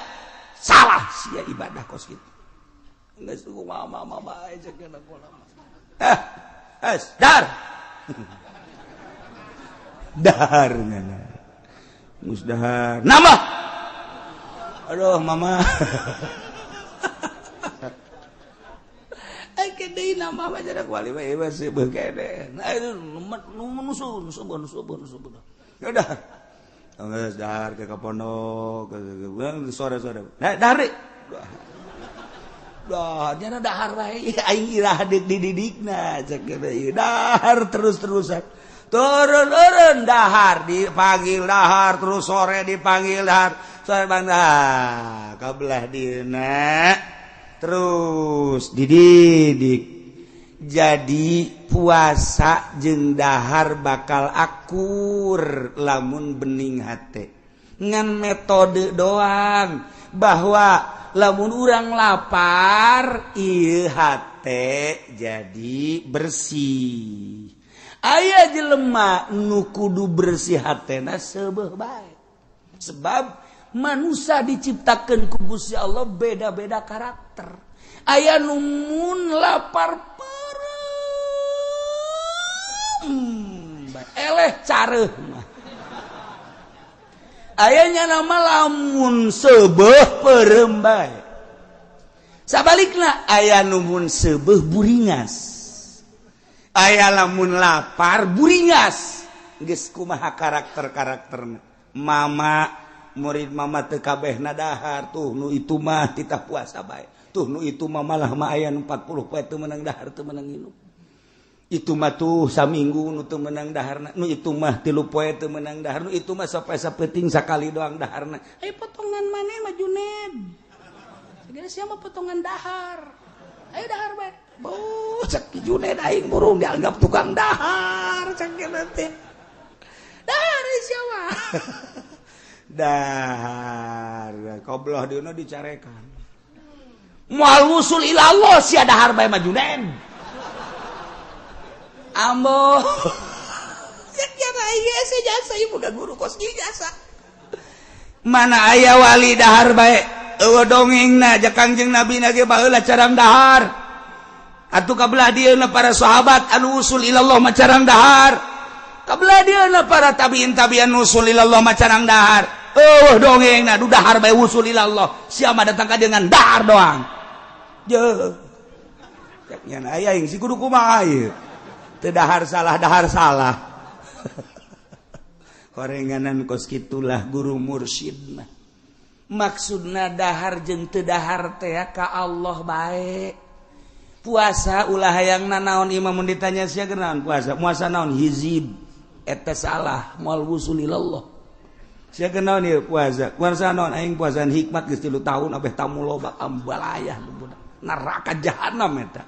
salah sia ibadah kos kitu. Geus kumaha mama bae ceuk kula mah. Eh, es dar. Dahar ngana. Geus dahar. Nambah. Aduh mama. Deui nama mah jarak wali mah ieu seubeuh kene. Nah itu nusun subur subur subur. Ya udah. Geus dahar ke pondok sore-sore. Nah dahar. Dah nyana dahar bae aing irah dididikna cek ieu dahar terus-terusan. Turun-turun dahar dipanggil dahar terus sore dipanggil dahar. Sore bang dah kabelah dieuna. Terus dididik jadi puasa jeung dahar bakal akur lamun bening hate ngan metode doang bahwa lamun urang lapar ieu hate jadi bersih. Aya jelema nu kudu bersih hatena seubeuh bae sebab manusia diciptakan ku Gusti Allah beda-beda karakter. Aya nu mun lapar peureum eleh careuh mah. Aya nya nama lamun seubeuh peureum bae. Sabalikna aya nu mun seubeuh buringas. Aya lamun lapar buringas. Geus kumaha karakter-karakterna. Mama murid mama teu kabehna dahar tuh nu itu mah titah puasa bae tuh nu itu mah malah mah aya 40 poe teu meunang dahar teu meunang nginum itu mah tuh saminggu nu teu meunang daharna nu itu mah 3 poe teu meunang dahar nu itu mah sampai sapeuting sakali doang daharna. Ayo potongan maneh mah Juned segala sia mah potongan dahar ayo dahar bae. Beuh cek Juned aing burung dianggap tukang dahar cek teh dahar sia mah. Dahar kobloh dieuna dicarekan moal wusul ilallah sia dahar bae mah Junaid ambo sia ieu sia jasa ieu boga guru kos ieu jasa mana aya wali dahar bae eueuh dongengna ja Kangjeng Nabi na ge baheula carang dahar atuh kabelah dieuna para sahabat anu wusul ilallah mah carang dahar kabelah dieuna para tabiin tabian wusul ilallah mah carang dahar. Oh dongeng nah du dahar bae wusul ilallah sia mah datang ka dengan dahar doang. Jeuh. Cek nya aya aing si kudu kumaha ieu. Teu dahar salah dahar salah. Horenganan kos kitulah guru mursyid mah. Maksudna dahar jeung teu dahar teh ka Allah bae. Puasa ulah hayang nanaon imam mun ditanya sia naon puasa, puasa naon hizib eta salah moal wusul ilallah. Sia naon ieu puasa, puasa naon aing puasaan hikmat geus 3 tahun abeh tamu loba ambalayah neraka jahanam eta.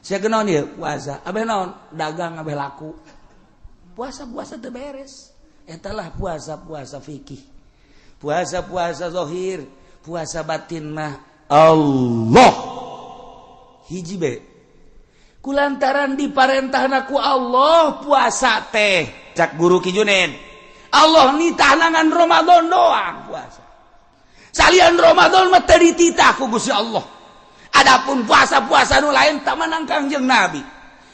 Sia naon ieu puasa, abeh naon dagang abeh laku. Puasa-puasa teu beres. Eta lah puasa-puasa fikih. Puasa-puasa zahir, puasa batin mah Allah. Hiji be kulantaran diparentahna ku Allah puasa teh cak guru Ki Junaid Allah nitahna ngan Ramadan doang puasa salian Ramadan mah teu dititah ku Gusti Allah. Adapun puasa-puasa nu lain tak menang Kangjeng Nabi.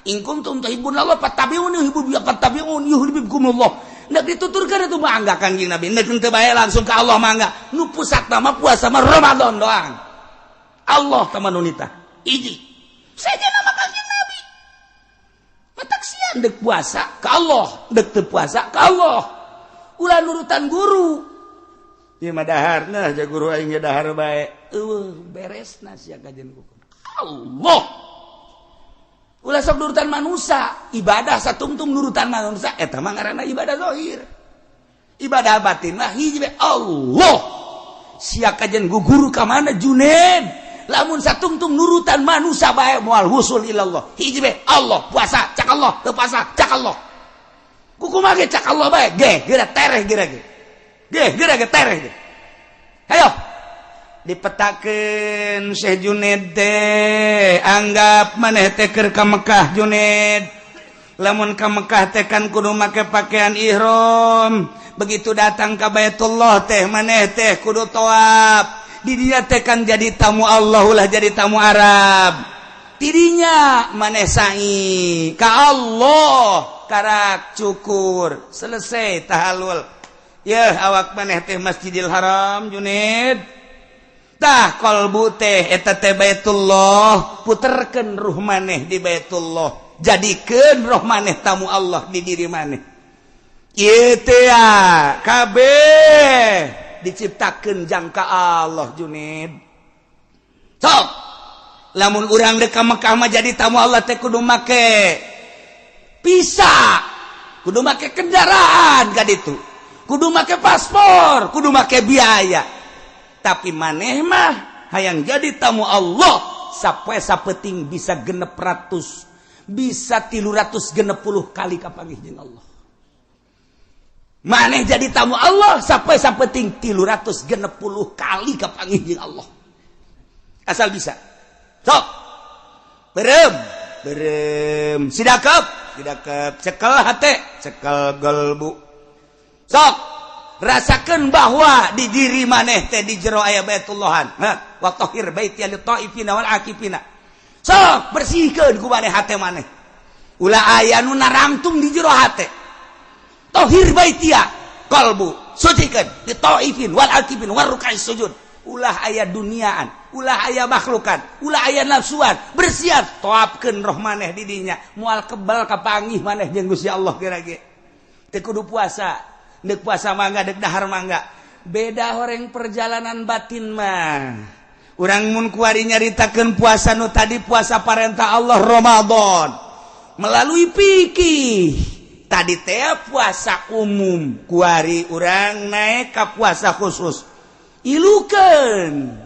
In kuntum tuhibbunallah fattabi'uni yuhibbukum yuhibbukumullah. Nek dituturkeun itu mangga Kangjeng Nabi nek teu bae langsung ka Allah mangga. Nu pusat mah puasa mah Ramadan doang. Allah teman nitah. Iji saja nama Kangjeng Nabi matak sian dek puasa ka Allah dek teu puasa ka Allah ulah nurutan guru ieu mah daharna ja guru aing ge dahar bae eueuh beresna sia kajian kuku Allah ulah sok nurutan manusia ibadah satungtung nurutan manusia eta mah ngaranna ibadah zahir ibadah batin mah hiji bae Allah sia kajian guru ka mana Junaid lamun satungtung nurutan manusia bae moal wusul ilallah hiji bae Allah puasa cak Allah teu puasa cak Allah kukumaha ge cak Allah bae ge geura tereh geura ge ge geura ge tereh ge hayo dipetakeun Syekh Junaid teh anggap maneh teh keur ka Mekah Junaid lamun ka Mekah teh kan kudu make pakaian ihram begitu datang ka Baitullah teh maneh teh kudu tawaf di dia teh kan jadi tamu Allah ulah jadi tamu Arab tidinya maneh sa'i ka Allah karak cukur selesai tahalul yeuh awak maneh teh Masjidil Haram Junaid tah qalbu teh eta teh Baitullah puterkeun ruh maneh di Baitullah jadikeun roh maneh tamu Allah di diri maneh ieu teh kabeh diciptakan jangka Allah Junaid sok lamun urang dek ka Mekah mah jadi tamu Allah teh kudu make visa kudu make kendaraan ka ditu kudu make paspor kudu make biaya tapi maneh mah hayang jadi tamu Allah sapoe sapeting bisa 600 bisa 360 kali kapanggih jeung Allah. Maneh jadi tamu Allah sampai sapeting 360 kali kapanggih jeung Allah. Asal bisa. Sok. Berem, berem. Sidakep, sidakep. Cekel hate, cekel gelbu. Sok. Rasakeun bahwa di diri maneh teh di jero aya Baitullahan. Ha, wa tahhir baiti lit taifina wal akifina. Sok bersihkeun ku maneh hate maneh. Ulah aya nu narangtung di jero hate. Tohir baitia qalbu sucikan di taifin wal akifin war ruk'is sujud ulah aya duniaan ulah aya makhlukan ulah aya nafsuan bersiap toapkeun roh maneh di dinya moal kebal kapanggih maneh jeung Gusti Allah geura ge teu kudu puasa deuk puasa mangga deuk dahar mangga beda horeng perjalanan batin mah urang mun kuari nyaritakeun puasa nu tadi puasa parentah Allah Ramadan melalui fikih tadi teh puasa umum kuari urang naik ka puasa khusus ilukeun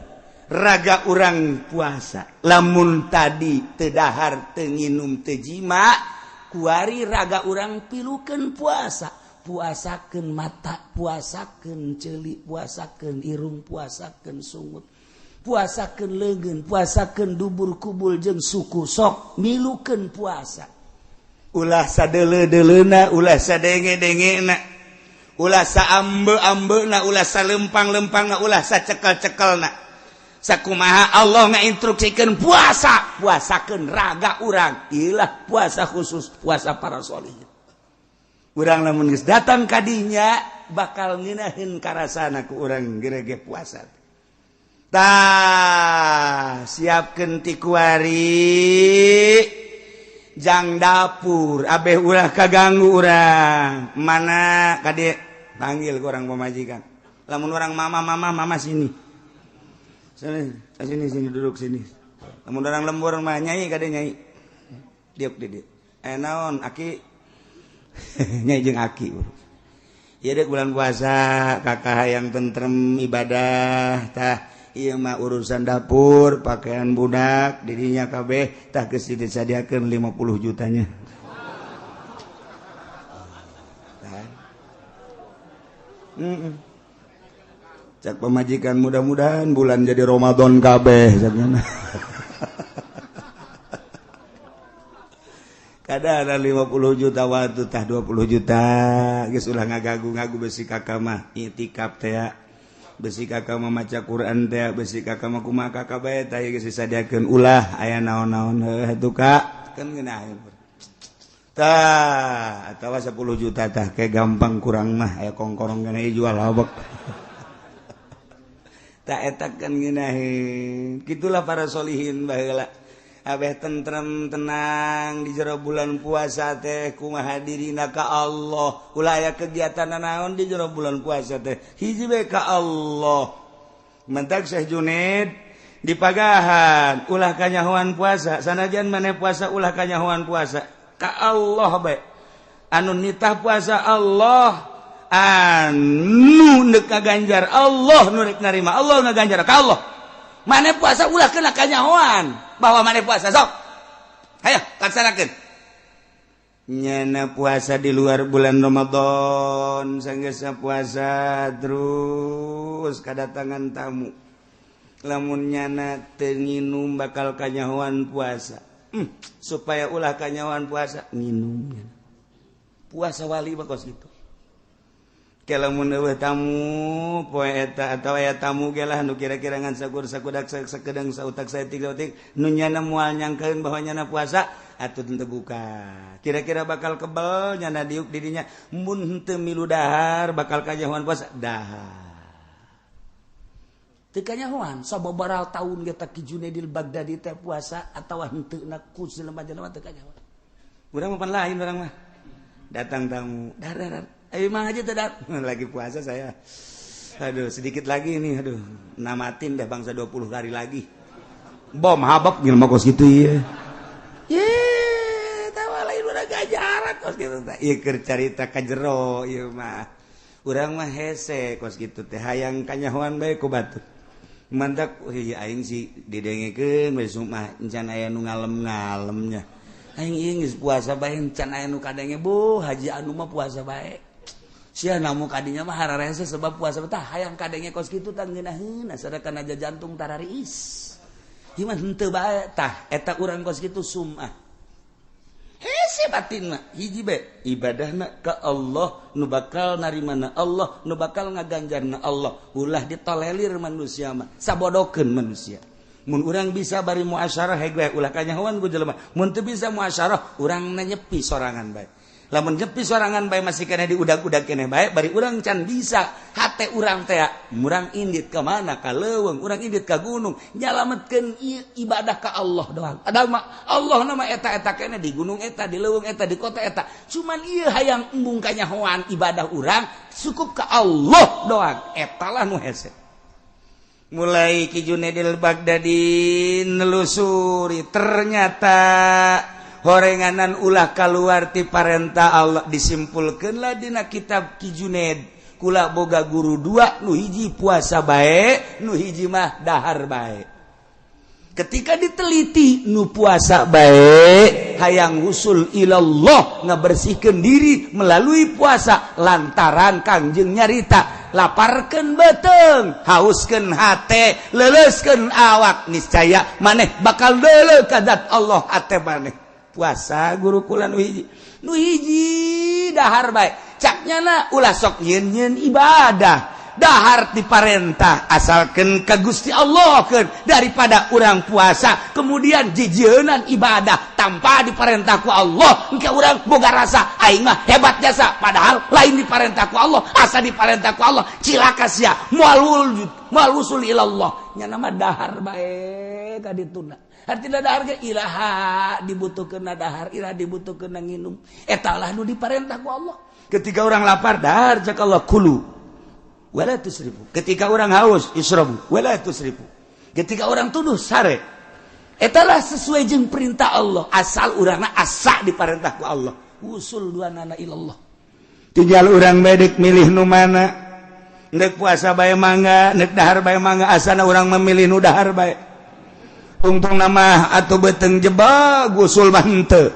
raga urang puasa lamun tadi teu dahar teu nginum teu jima kuari raga urang pilukeun puasa puasakeun mata puasakeun ceuli puasakeun irung puasakeun sungut puasakeun leungeun puasakeun dubur kubul jeung suku sok milukeun puasa ulah sadele-delena ulah sadenge-dengena ulah saambe-ambena ulah salempang-lempangna ulah sacekel-cekelna sakumaha Allah ngainstruksikeun puasa puasakeun raga urang ilah puasa khusus puasa para sholihin urang lamun geus datang ka dinya bakal ngeunaheun karasana ku urang gerege puasa tah siapkeun ti kuari. Jang dapur abeh ulah kaganggu urang. Mana kade panggil ke orang pemajikan. Lamun orang mama mama mama sini. Sini sini sini duduk sini. Lamun orang lembur mah nyai kade nyai. Diuk di dieu. Eh naon aki? Nyai jeung aki. Ieu dek bulan puasa kakak hayang tentrem ibadah tah. Ieu mah urusan dapur, pakaian budak, dirinya kabeh tah geus disadiakeun 50 jutanya. Tah. Cak pemajikan mudah-mudahan bulan jadi Ramadan kabeh caknya. Kada ada 50 juta waktu tah 20 juta geus ulah ngagagu-ngagu besi kakak mah itikaf teh ya. Besi kakak mah maca Quran teh, besi kakak mah kumaha kakak bae tah geus disadiakeun ulah aya naon-naon heuh atuh Kak kan ngeunah. Tah atawa 10 juta tah ke gampang kurang mah aya kongkorong kana jual habek. Tah eta kan ngeunaheun. Kitulah para solihin baheula. Abeh tentrem tenang di jero bulan puasa teh kumaha dirina ka Allah. Ulah aya kegiatan naon di jero bulan puasa teh hiji bae ka Allah. Mentak Syekh Junaid dipagahan ulah kanyahoan puasa, sanajan maneh puasa ulah kanyahoan puasa ka Allah bae. Anu nitah puasa Allah, anu neuk kaganjar Allah, nu rek narima Allah ngaganjar ka Allah. Maneh puasa ulah kena kanyahoan bahwa maneh puasa sok. Hayo laksanakeun. Nyana puasa di luar bulan Ramadan, sanggeusna puasa terus kadatangan tamu. Lamun nyana teu nginum bakal kanyahoan puasa. Supaya ulah kanyahoan puasa nginum. Puasa wali mah kos kitu. Lamun eueuh tamu poe eta atawa aya tamu ge lah nu kira-kira ngan sakur sakudak sakedeng sautak saeutik sautik nu nyana moal nyangkeun bahwa nyana puasa atuh teu buka. Kira-kira bakal kebel nyana diuk di dinya mun henteu milu dahar bakal kanyahoan puasa dahar. Teu kanyahoan sababaraha taun ge teh Ki Junaidil Baghdadi teh puasa atawa henteu na ku jelema-jelema teu kanyahoan. Urang mah pan lain urang mah. Datang tamu dar dar. Ayo mang aja tidak lagi puasa saya. Aduh, sedikit lagi ini, aduh. Namatin dah bangsa 20 hari lagi. Bom habak jelema kos kitu ieu. Ye, tawa lain urang gajaran kos kitu teh. Ieu keur carita ka jero ieu mah. Urang mah hese kos kitu teh hayang kanyahoan bae ku batur. Mantak ieu aing sih didengekeun we mah encan aya nu ngalem-ngalemnya. Aing ieu geus puasa bae encan aya nu kadenge bu haji anu mah puasa bae. Sia namu kadinya mah hararese sebab puasa tah hayang kadenge kos kitu tah ngeunaheun asana aja jantung tarariis. Ieu mah henteu bae tah eta urang kos kitu sumah. Hese batin mah hiji bae ibadahna ka Allah nu bakal narimana Allah nu bakal ngaganjarna Allah. Ulah ditolelir manusia mah sabodokeun manusia. Mun urang bisa bari muasyarah hege ulah kanyahoan ku jelema. Mun teu bisa muasyarah urang nyepi sorangan bae. Lamun nyepi sorangan bae masih kena diudag-udag keneh bae bari urang can bisa hate urang teh murang indit ka mana ka leuweung urang indit ka gunung nyalametkeun ibadah ka Allah doang. Padahal mah Allah nama eta-eta keneh di gunung eta di leuweung eta di kota eta cuman ieu hayang embung kanyahoan ibadah urang cukup ka Allah doang eta lah nu hese. Mulai Ki Junaidil Baghdadi nelusuri ternyata horenganan ulah kaluar ti parentah Allah disimpulkeunlah dina kitab Ki Junaid kula boga guru dua nu hiji puasa bae nu hiji mah dahar bae. Ketika diteliti nu puasa bae hayang usul ilallah ngabersihkeun diri melalui puasa lantaran Kangjeng nyarita laparkeun beuteung hauskeun hate leuleuskeun awak niscaya maneh bakal deuleu ka zat Allah hate maneh. Puasa guru kula nu hiji dahar bae cak nyana ulah sok nyeun-nyeun ibadah dahar diparentah asalkeun ka Gusti Allah keun daripada urang puasa kemudian jijieunnan ibadah tanpa diparentah ku Allah engke urang boga rasa aing mah hebat jasa padahal lain diparentah ku Allah asa diparentah ku Allah cilaka sia moal wujud moal usul ilallah nyana mah dahar bae ka dituna. Artina dahar ge iraha dibutuhkeun dahar, iraha dibutuhkeun nginum. Eta lah nu diparentah ku Allah. Ketika orang lapar, dahar, cek Allah, kulu wala tusrifu. Ketika orang haus, isrobu wala tusrifu. Ketika orang tunduh, sare. Etalah sesuai jeung perintah Allah, asal urangna asa diparentah ku Allah. Usul dua nana ilallah. Tinggal urang bedek milih nu mana. Nek puasa bae mangga, nek dahar bae mangga, asana urang memilih nu dahar bae. Tungtung nama atau beteng jebak gusul mah henteu.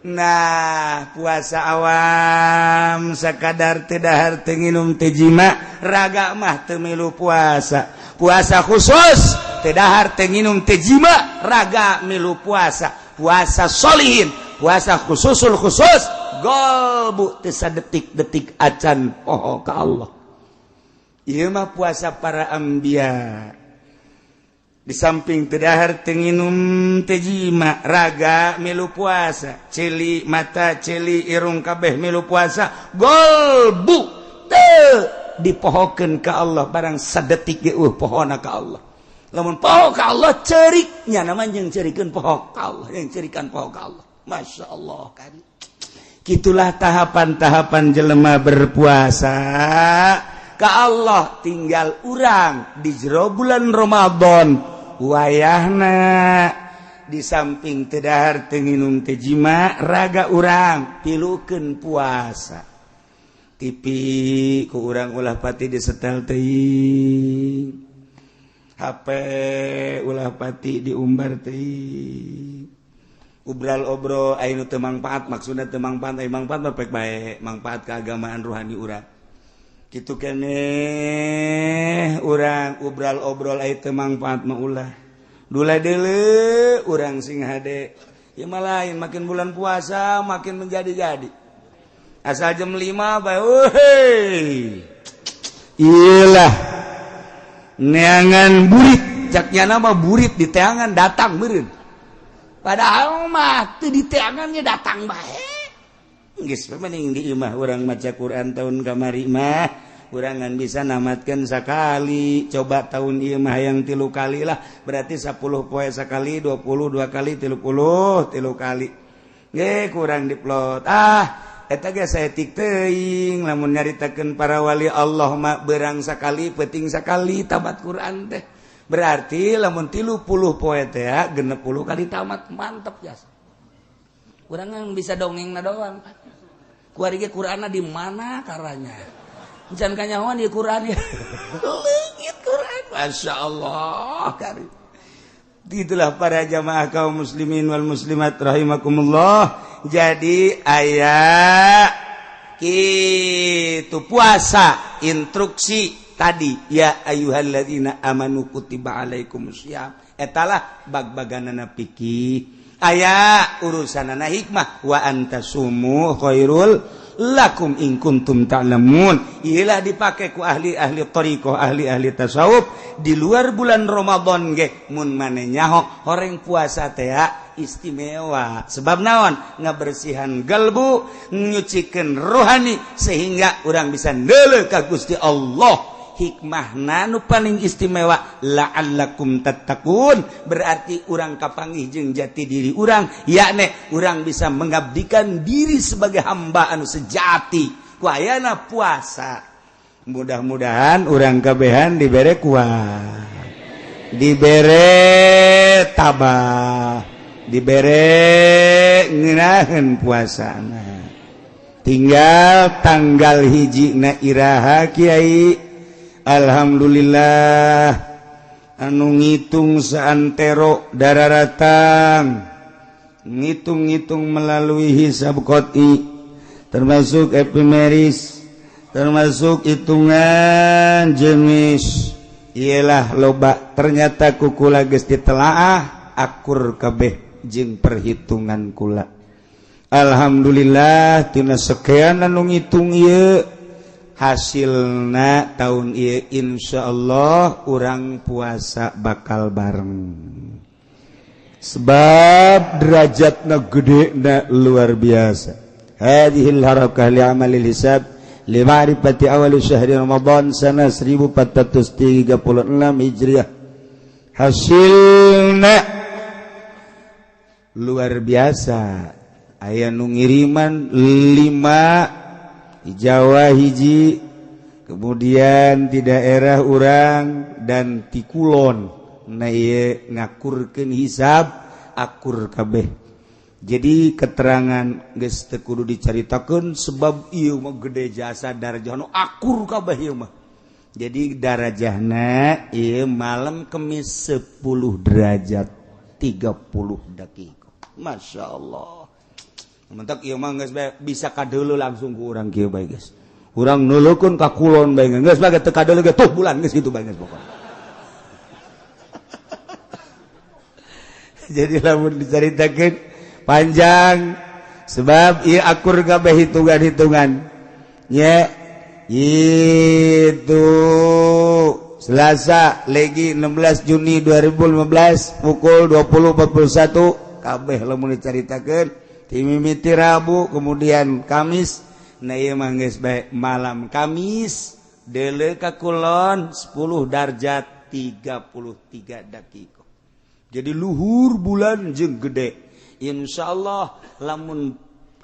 Nah, puasa awam sekadar teu dahar, teu nginum, teu jima, raga mah teu milu puasa. Puasa khusus teu dahar, teu nginum, teu jima, raga milu puasa. Puasa solihin, puasa khususul khusus, golbu teu sadetik-detik acan poho ka Allah. Ieu mah puasa para anbiya. Di samping teu dahar, teu nginum, teu jima, raga milu puasa, celi mata, celi irung, kabeh milu puasa, golbu teu dipohokeun ka Allah barang sadetik ge pohona ka Allah. Lamun poho ka Allah, ceriknya namanya yang cerikeun poho ka Allah, yang cerikan poho ka Allah. Masya Allah kan. Gitulah tahapan-tahapan jelema berpuasa ke Allah. Tinggal urang di jero bulan Ramadan wayahna, di samping teu dahar, teu nginum, teu jima, raga urang pilukeun puasa. TV ku urang ulah pati disetel teuing, HP ulah pati diumbar teuing, ubral obrol anu teu mangpaat. Maksudna teu mangpaat, aya mangpaat mah pek bae, mangpaat keagamaan ruhani urang kitu keneh. Urang ubral obrol aya teu mangpaat mah ulah. Dula deuleu urang sing hade ya mah lain, makin bulan puasa makin menjadi-jadi. Asal jam 5 bae, euy, iyalah neangan burit, caknya nama burit di teangan datang meureun, padahal mah teu di teangannya datang bae. Geus mending di imah urang maca Quran. Tahun kamari mah urang ngan bisa namatkeun sakali, coba tahun ieu mah yang 3 kali lah, berarti 10 poe sakali, 20 dua kali, 30 3 kali ge kurang diplot. Ah, eta ge saeutik teuing. Lamun nyaritakeun para wali Allah mah berang sakali, peuting sakali tamat Quran teh. Berarti lamun 30 poe teh 60 kali tamat. Mantep jasa urang yang bisa dongeng na doang. Kuari ge Qur'anna di mana karanya can kanyahoan di Qur'an ya leungit Qur'an. Masya Allah kari. Itulah para jamaah kaum muslimin wal muslimat rahimakumullah. Jadi aya kitu puasa, instruksi tadi, ya ayyuhalladzina amanu kutiba alaikumusiyam, etalah bag-baganana fikih. Aya urusanana hikmah, wa antasumu khairul lakum in kuntum ta'lamun. Iyalah dipake ku ahli-ahli thariqah, ahli-ahli tasawuf di luar bulan Ramadan ge. Mun mane nyaho horeng puasa teh istimewa, sebab naon? Ngabersihan galbu, nyucikeun rohani, sehingga urang bisa neuleuh ka Gusti Allah. Hikmahna nu paling istimewa, la'allakum tattaqun, berarti urang kapanggih jeung jati diri urang, yakni urang bisa mengabdikan diri sebagai hamba anu sejati ku ayana puasa. Mudah-mudahan urang kabehan dibere kuat, dibere tabah, dibere ngeunaheun puasana. Tinggal tanggal 1 na iraha, Kiai? Alhamdulillah, anu ngitung saantero dararatang, ngitung-ngitung melalui hisab qot'i, termasuk epimeris, termasuk hitungan jenis, ialah loba. Ternyata kukula geus ditelaah akur kabeh jeung perhitungan kula. Alhamdulillah, tina sekian anu ngitung ieu hasilna, tahun ieu insyaallah urang puasa bakal bareng, sebab derajatna gede na luar biasa. Hadhil harakah li amalil hisab li ma'rifati awal syahri Ramadan sana 1436 Hijriah. Hasilna Luar biasa. Aya nu ngiriman 5 di Jawa hiji, kemudian di daerah urang dan ti kulon. Nah ieu ngakurkeun hisab akur kabeh. Jadi keterangan geus teu kudu dicaritakeun sebab ieu mah gede jasa darajah nu akur kabeh ieu mah. Jadi darajahna ieu malam Kemis 10 derajat 30 detik. Masya Allah. Mentak ieu mah geus bisa kadeuleu langsung ku urang kieu bae geus. Urang nulukeun ka kulon bae geus bae teu kadeuleu ge tuh bulan geus kitu bae geus pokona. Jadi lamun dicaritakeun panjang sebab ieu akur kabeh hitungan-hitungan. Nya itu Selasa legi 16 Juni 2015 pukul 20.41 kabeh lamun dicaritakeun timimiti Rabu kemudian Kamis. Nah ieu mah geus bae malam Kamis deuleu ka kulon 10 derajat 33 detik. Jadi luhur bulan jeung gede. Insyaallah lamun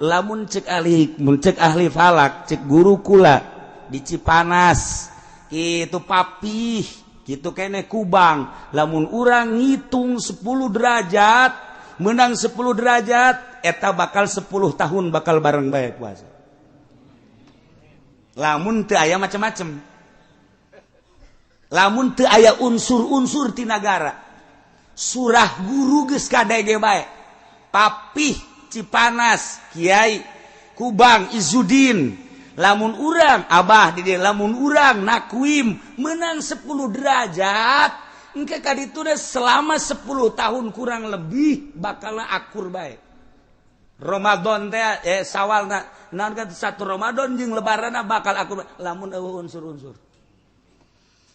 lamun cek ahli mun cek ahli falak cek guru kula di Cipanas itu papih gitu kene Kubang lamun urang ngitung 10 derajat menang 10 derajat eta bakal 10 tahun bakal bareng bae puasa. Lamun teu aya macam-macam. Lamun teu aya unsur-unsur ti nagara. Surah guru geus kadege bae. Papih Cipanas Kiai Kubang Izudin lamun urang abah di dieu lamun urang nakuim menang 10 derajat engke ka ditu selama 10 tahun kurang lebih bakal akur bae. Ramadan teh sawalna naon ka satu Ramadan jeung lebaranna bakal akur lamun eueuh unsur-unsur.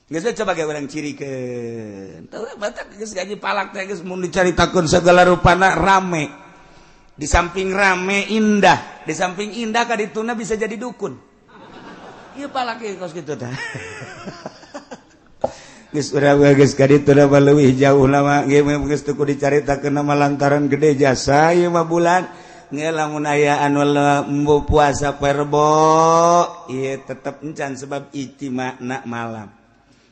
Geus coba ge urang cirikeun. Teu batak geus gaji palak teh geus mun dicaritakeun segala rupana rame. Di samping rame indah, di samping indah ka dituna bisa jadi dukun. Ieu palak ieu kos kitu tah. Geus urang geus ka dituna mah leuwih jauh lama ge geus teu kudu dicaritakeun mah lantaran gede jasa ieu mah bulan. Nge lamun aya anu embo puasa perbo ieu tetep encan sebab ijtima'na malam.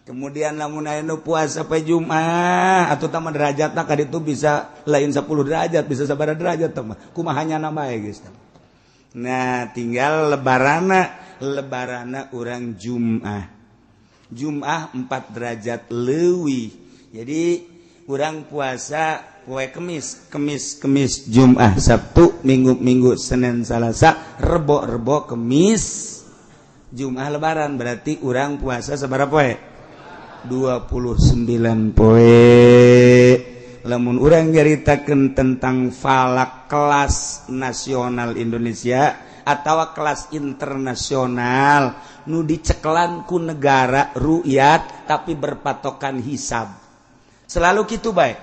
Kemudian lamun aya nu puasa poe Jumat atuh tah derajatna ka ditu bisa lain 10 derajat bisa sabaraha derajat tah mah kumaha nyana bae geus. Nah tinggal lebarana urang Jumat. Jumat 4 derajat leuwih. Jadi urang puasa poe Kemis, Kemis, Kemis, Jumat, Sabtu, Minggu, Minggu, Senin, Salasa, Rebo, Rebo, Kemis, Jumat lebaran berarti urang puasa sabaraha poe? 29 poe. Lamun urang nyaritakeun tentang falak kelas nasional Indonesia atau kelas internasional nu dicekelan ku negara rukyat tapi berpatokan hisab. Selalu kitu bae.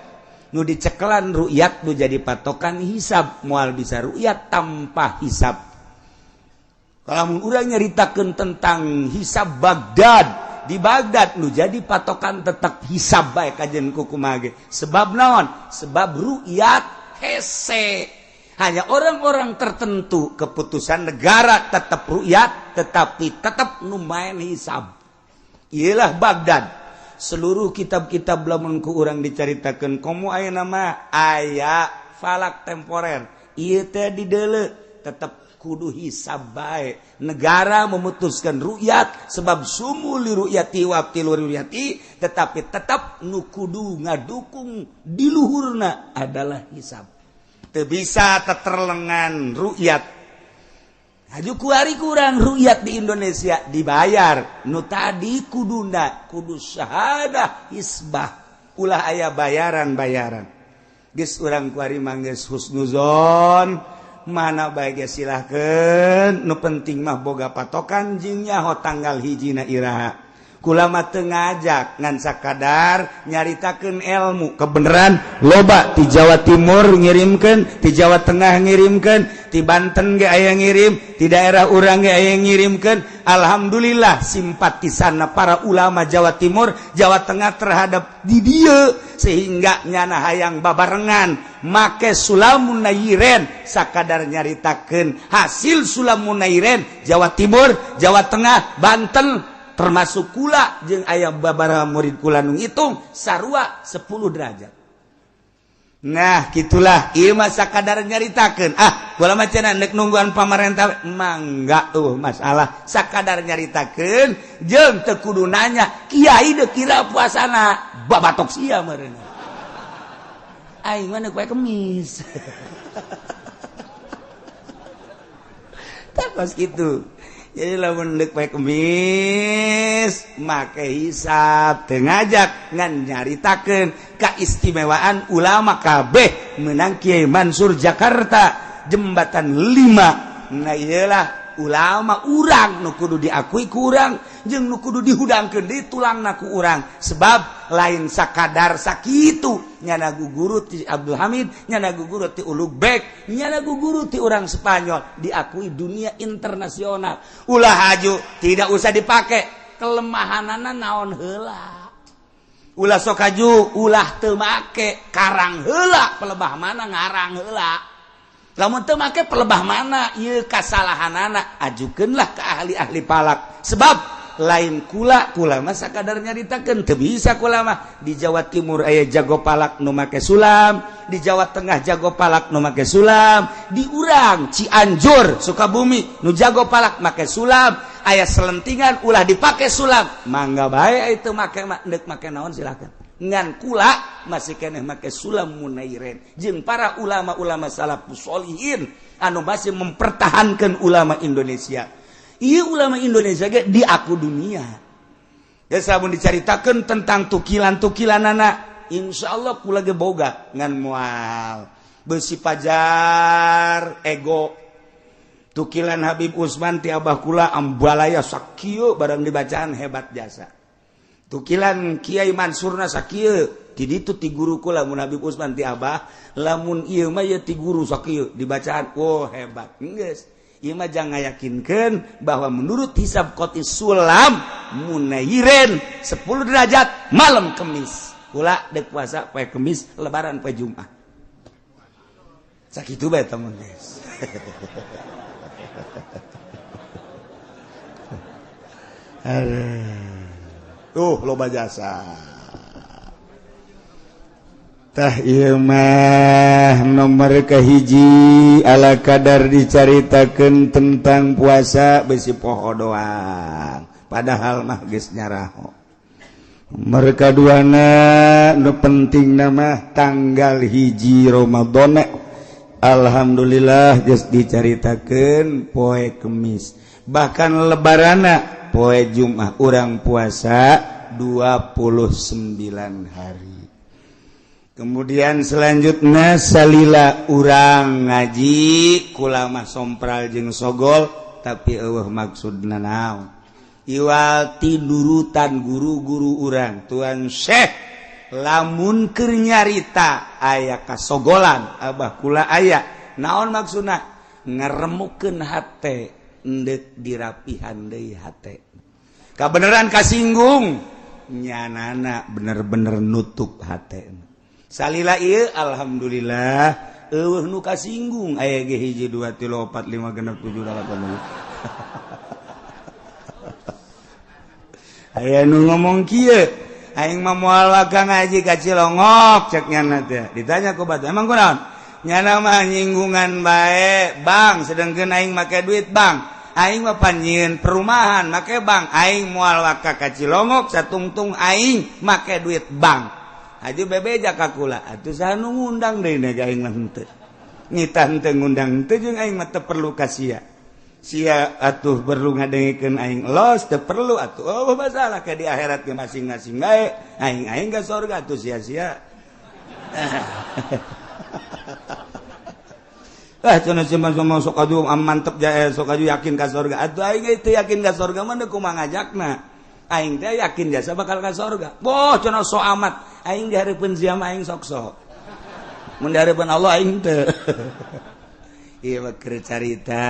Nu dicekelan rukyat nu jadi patokan hisab, moal bisa rukyat tanpa hisab. Kalau urang nyaritakeun tentang hisab Baghdad, di Baghdad nu jadi patokan tetap hisab bae kajen kukumaha ge. Sebab naon? Sebab rukyat hese. Hanya orang-orang tertentu keputusan negara tetap rukyat tetapi tetap nu main hisab. Iyalah Baghdad. Seluruh kitab-kitab lamun ku urang dicaritakeun komo aya nama aya falak temporer. Ieu teh dideuleu tetep kudu hisab bae. Negara memutuskan rukyat sebab sumu li rukyati wa abtilu rukyati tetapi tetap nu kudu ngadukung di luhurna adalah hisab. Teu bisa teterlengan rukyat. Haju kuari kurang rukyat di Indonesia dibayar. Nu tadi kuduna kudu syahadah hisbah. Ulah aya bayaran-bayaran. Geus urang kuari mah geus husnuzon. Mana bae ge silahkeun. Nu penting mah boga patokan jeung nyaho tanggal hijina iraha. Kula mah teu ngajak ngan sakadar nyaritakeun ilmu kebenaran loba ti Jawa Timur ngirimkeun, ti Jawa Tengah ngirimkeun, ti Banten ge aya ngirim, ti daerah urang ge aya ngirimkeun. Alhamdulillah simpatisanna para ulama Jawa Timur, Jawa Tengah terhadap di dieu sehingga nyana hayang babarengan make Sulamun Nairen sakadar nyaritakeun hasil Sulamun Nairen Jawa Timur, Jawa Tengah, Banten termasuk kula jeung aya babaraha murid kula nu ngitung sarua 10 derajat. Nah, gitulah ieu mah sakadar nyaritakeun. Ah, kula mah cenah nek nungguan pamarentah mangga tuh masalah sakadar nyaritakeun jeung teu kudu nanya kiai deuk kira puasana babatok sia meureun. Aing mah neuk poe Kemis. Tah kos kitu. Jadi lamun deuk poe Kemis make hisab teu ngajak ngan nyaritakeun kaistimewaan ulama kabeh meunang Kiai Mansur Jakarta jembatan 5. Nah iyalah ulama urang nu kudu diakui ku urang jeung nu kudu dihudangkeun deui tulangna ku urang sebab lain sakadar sakitu nyana guguru ti Abdul Hamid, nyana guguru ti Ulugbek, nyana guguru ti urang Spanyol diakui dunia internasional. Ulah haju tidak usah dipake kelemahanana naon heula. Ulah sok haju ulah teu make karang heula pelebah mana ngarang heula. Lamun teu make pelebah mana ieu kasalahanana ajukeunlah ke ahli-ahli palak sebab lain kula kula mah sakadar nyaritakeun teu bisa kula mah. Di Jawa Timur aya jago palak nu make sulam, di Jawa Tengah jago palak nu make sulam, di urang Cianjur Sukabumi nu jago palak make sulam, aya selentingan ulah dipake sulam mangga bae itu make deuk make naon silakan. Ngan kula masih keneh make sulam munairen jeung para ulama-ulama salafus sholihin anu masih mempertahankan ulama Indonesia. Ieu ulama Indonesia ge diaku dunia. Geus lamun dicaritakeun tentang tukilan-tukilanana, insyaallah kula ge boga ngan moal beusi pajar ego. Tukilan Habib Usman ti abah kula ambalaya sakieu barang dibacaan hebat jasa. Tukilan Kiai Mansurna sakieu ti ditu ti guru kula mun Habib Usman ti abah lamun ieu mah ieu ti guru sakieu dibacaan oh hebat. Geus ieu mah jangan ngayakinkeun bahwa menurut hisab qoti sulam munairen 10 derajat malam Kemis. Kula deuk puasa poe Kemis lebaran poe Jumat. Sakitu bae temen guys. Tuh loba jasa. Tah ieu mah nomor kahiji ala kadar dicaritakeun tentang puasa besi poho doang padahal mah geus nyaraho. Nomor kaduana nu penting mah tanggal 1 Ramadan. Alhamdulillah geus dicaritakeun poe Kemis bahkan lebarana poe Jumat urang puasa 29 hari. Kemudian selanjutnya salila urang ngaji kula mah sompral jeung sogol tapi eueuh maksudna naon. Iwal ti nurutan guru-guru urang Tuan Syekh lamun keur nyarita aya kasogolan abah kula aya naon maksudna ngaremukeun hate endek dirapihan deui hate. Kabeneran kasinggung nyanana bener-bener nutup hate. Salila ieu alhamdulillah eueuh nu kasinggung aya ge 1 2 3 4 5 6 7 8. Aya nu ngomong kieu aing mah moal waka ngaji ka Cilongok cek nyana teh. Ditanya ku batur emang kunaon? Nyana mah nyinggungan bae bang sedengkeun aing make duit bang. Aing mah panjieun perumahan make bang. Aing moal waka ka Cilongok satungtung aing make duit bang. Haji bebeja ka kula atuh saha nu ngundang deui na aing mah henteu. Nitah henteu ngundang henteu jeung aing mah teu perlu ka sia. Sia atuh perlu ngadengekeun aing los teu perlu atuh. Oh masalah ka di akhirat ge masing-masing bae. Aing-aing ka surga atuh sia-sia. Ah cenah si mah sok aju mantep jae sok aju yakin ka surga. Atuh aing teu yakin ka surga mah kumaha ngajakna. Aing teh yakin jasa bakal ka sorga. Boh, cenah, so amat. Aing dihareupeun sia mah aing sok sok. Mun dihareupeun Allah, aing teu. Ieu mah keur carita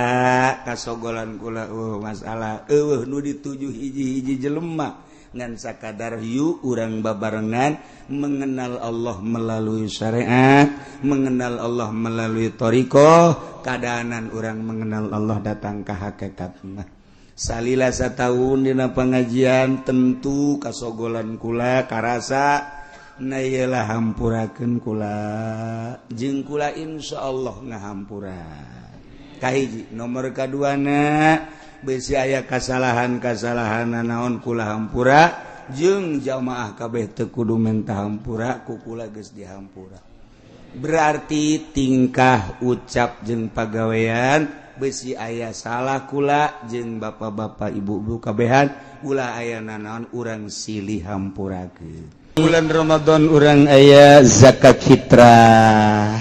kasogolan kula. Oh, masalah eueuh nu dituju hiji-hiji jelema, ngan sakadar yuk urang babarengan mengenal Allah melalui syariat, mengenal Allah melalui thoriqoh. Keadaan urang mengenal Allah datang ke hakikat mah salila satahun dina pengajian, tentu kasogolan kula karasa. Na iyalah, hampurakeun kula jeung kula insya Allah ngahampura. Kahiji, nomor kaduana, besi aya kasalahan-kasalahan naon, kula hampura jeung jamaah kabeh teu kudu menta hampura ku kula, geus dihampura. Berarti tingkah ucap jeung pagawean besi aya salah kula jeung bapak-bapak, ibu-ibu kabehan, ulah aya nanaon, urang silih hampurakeun. Bulan Ramadan urang aya zakat fitrah.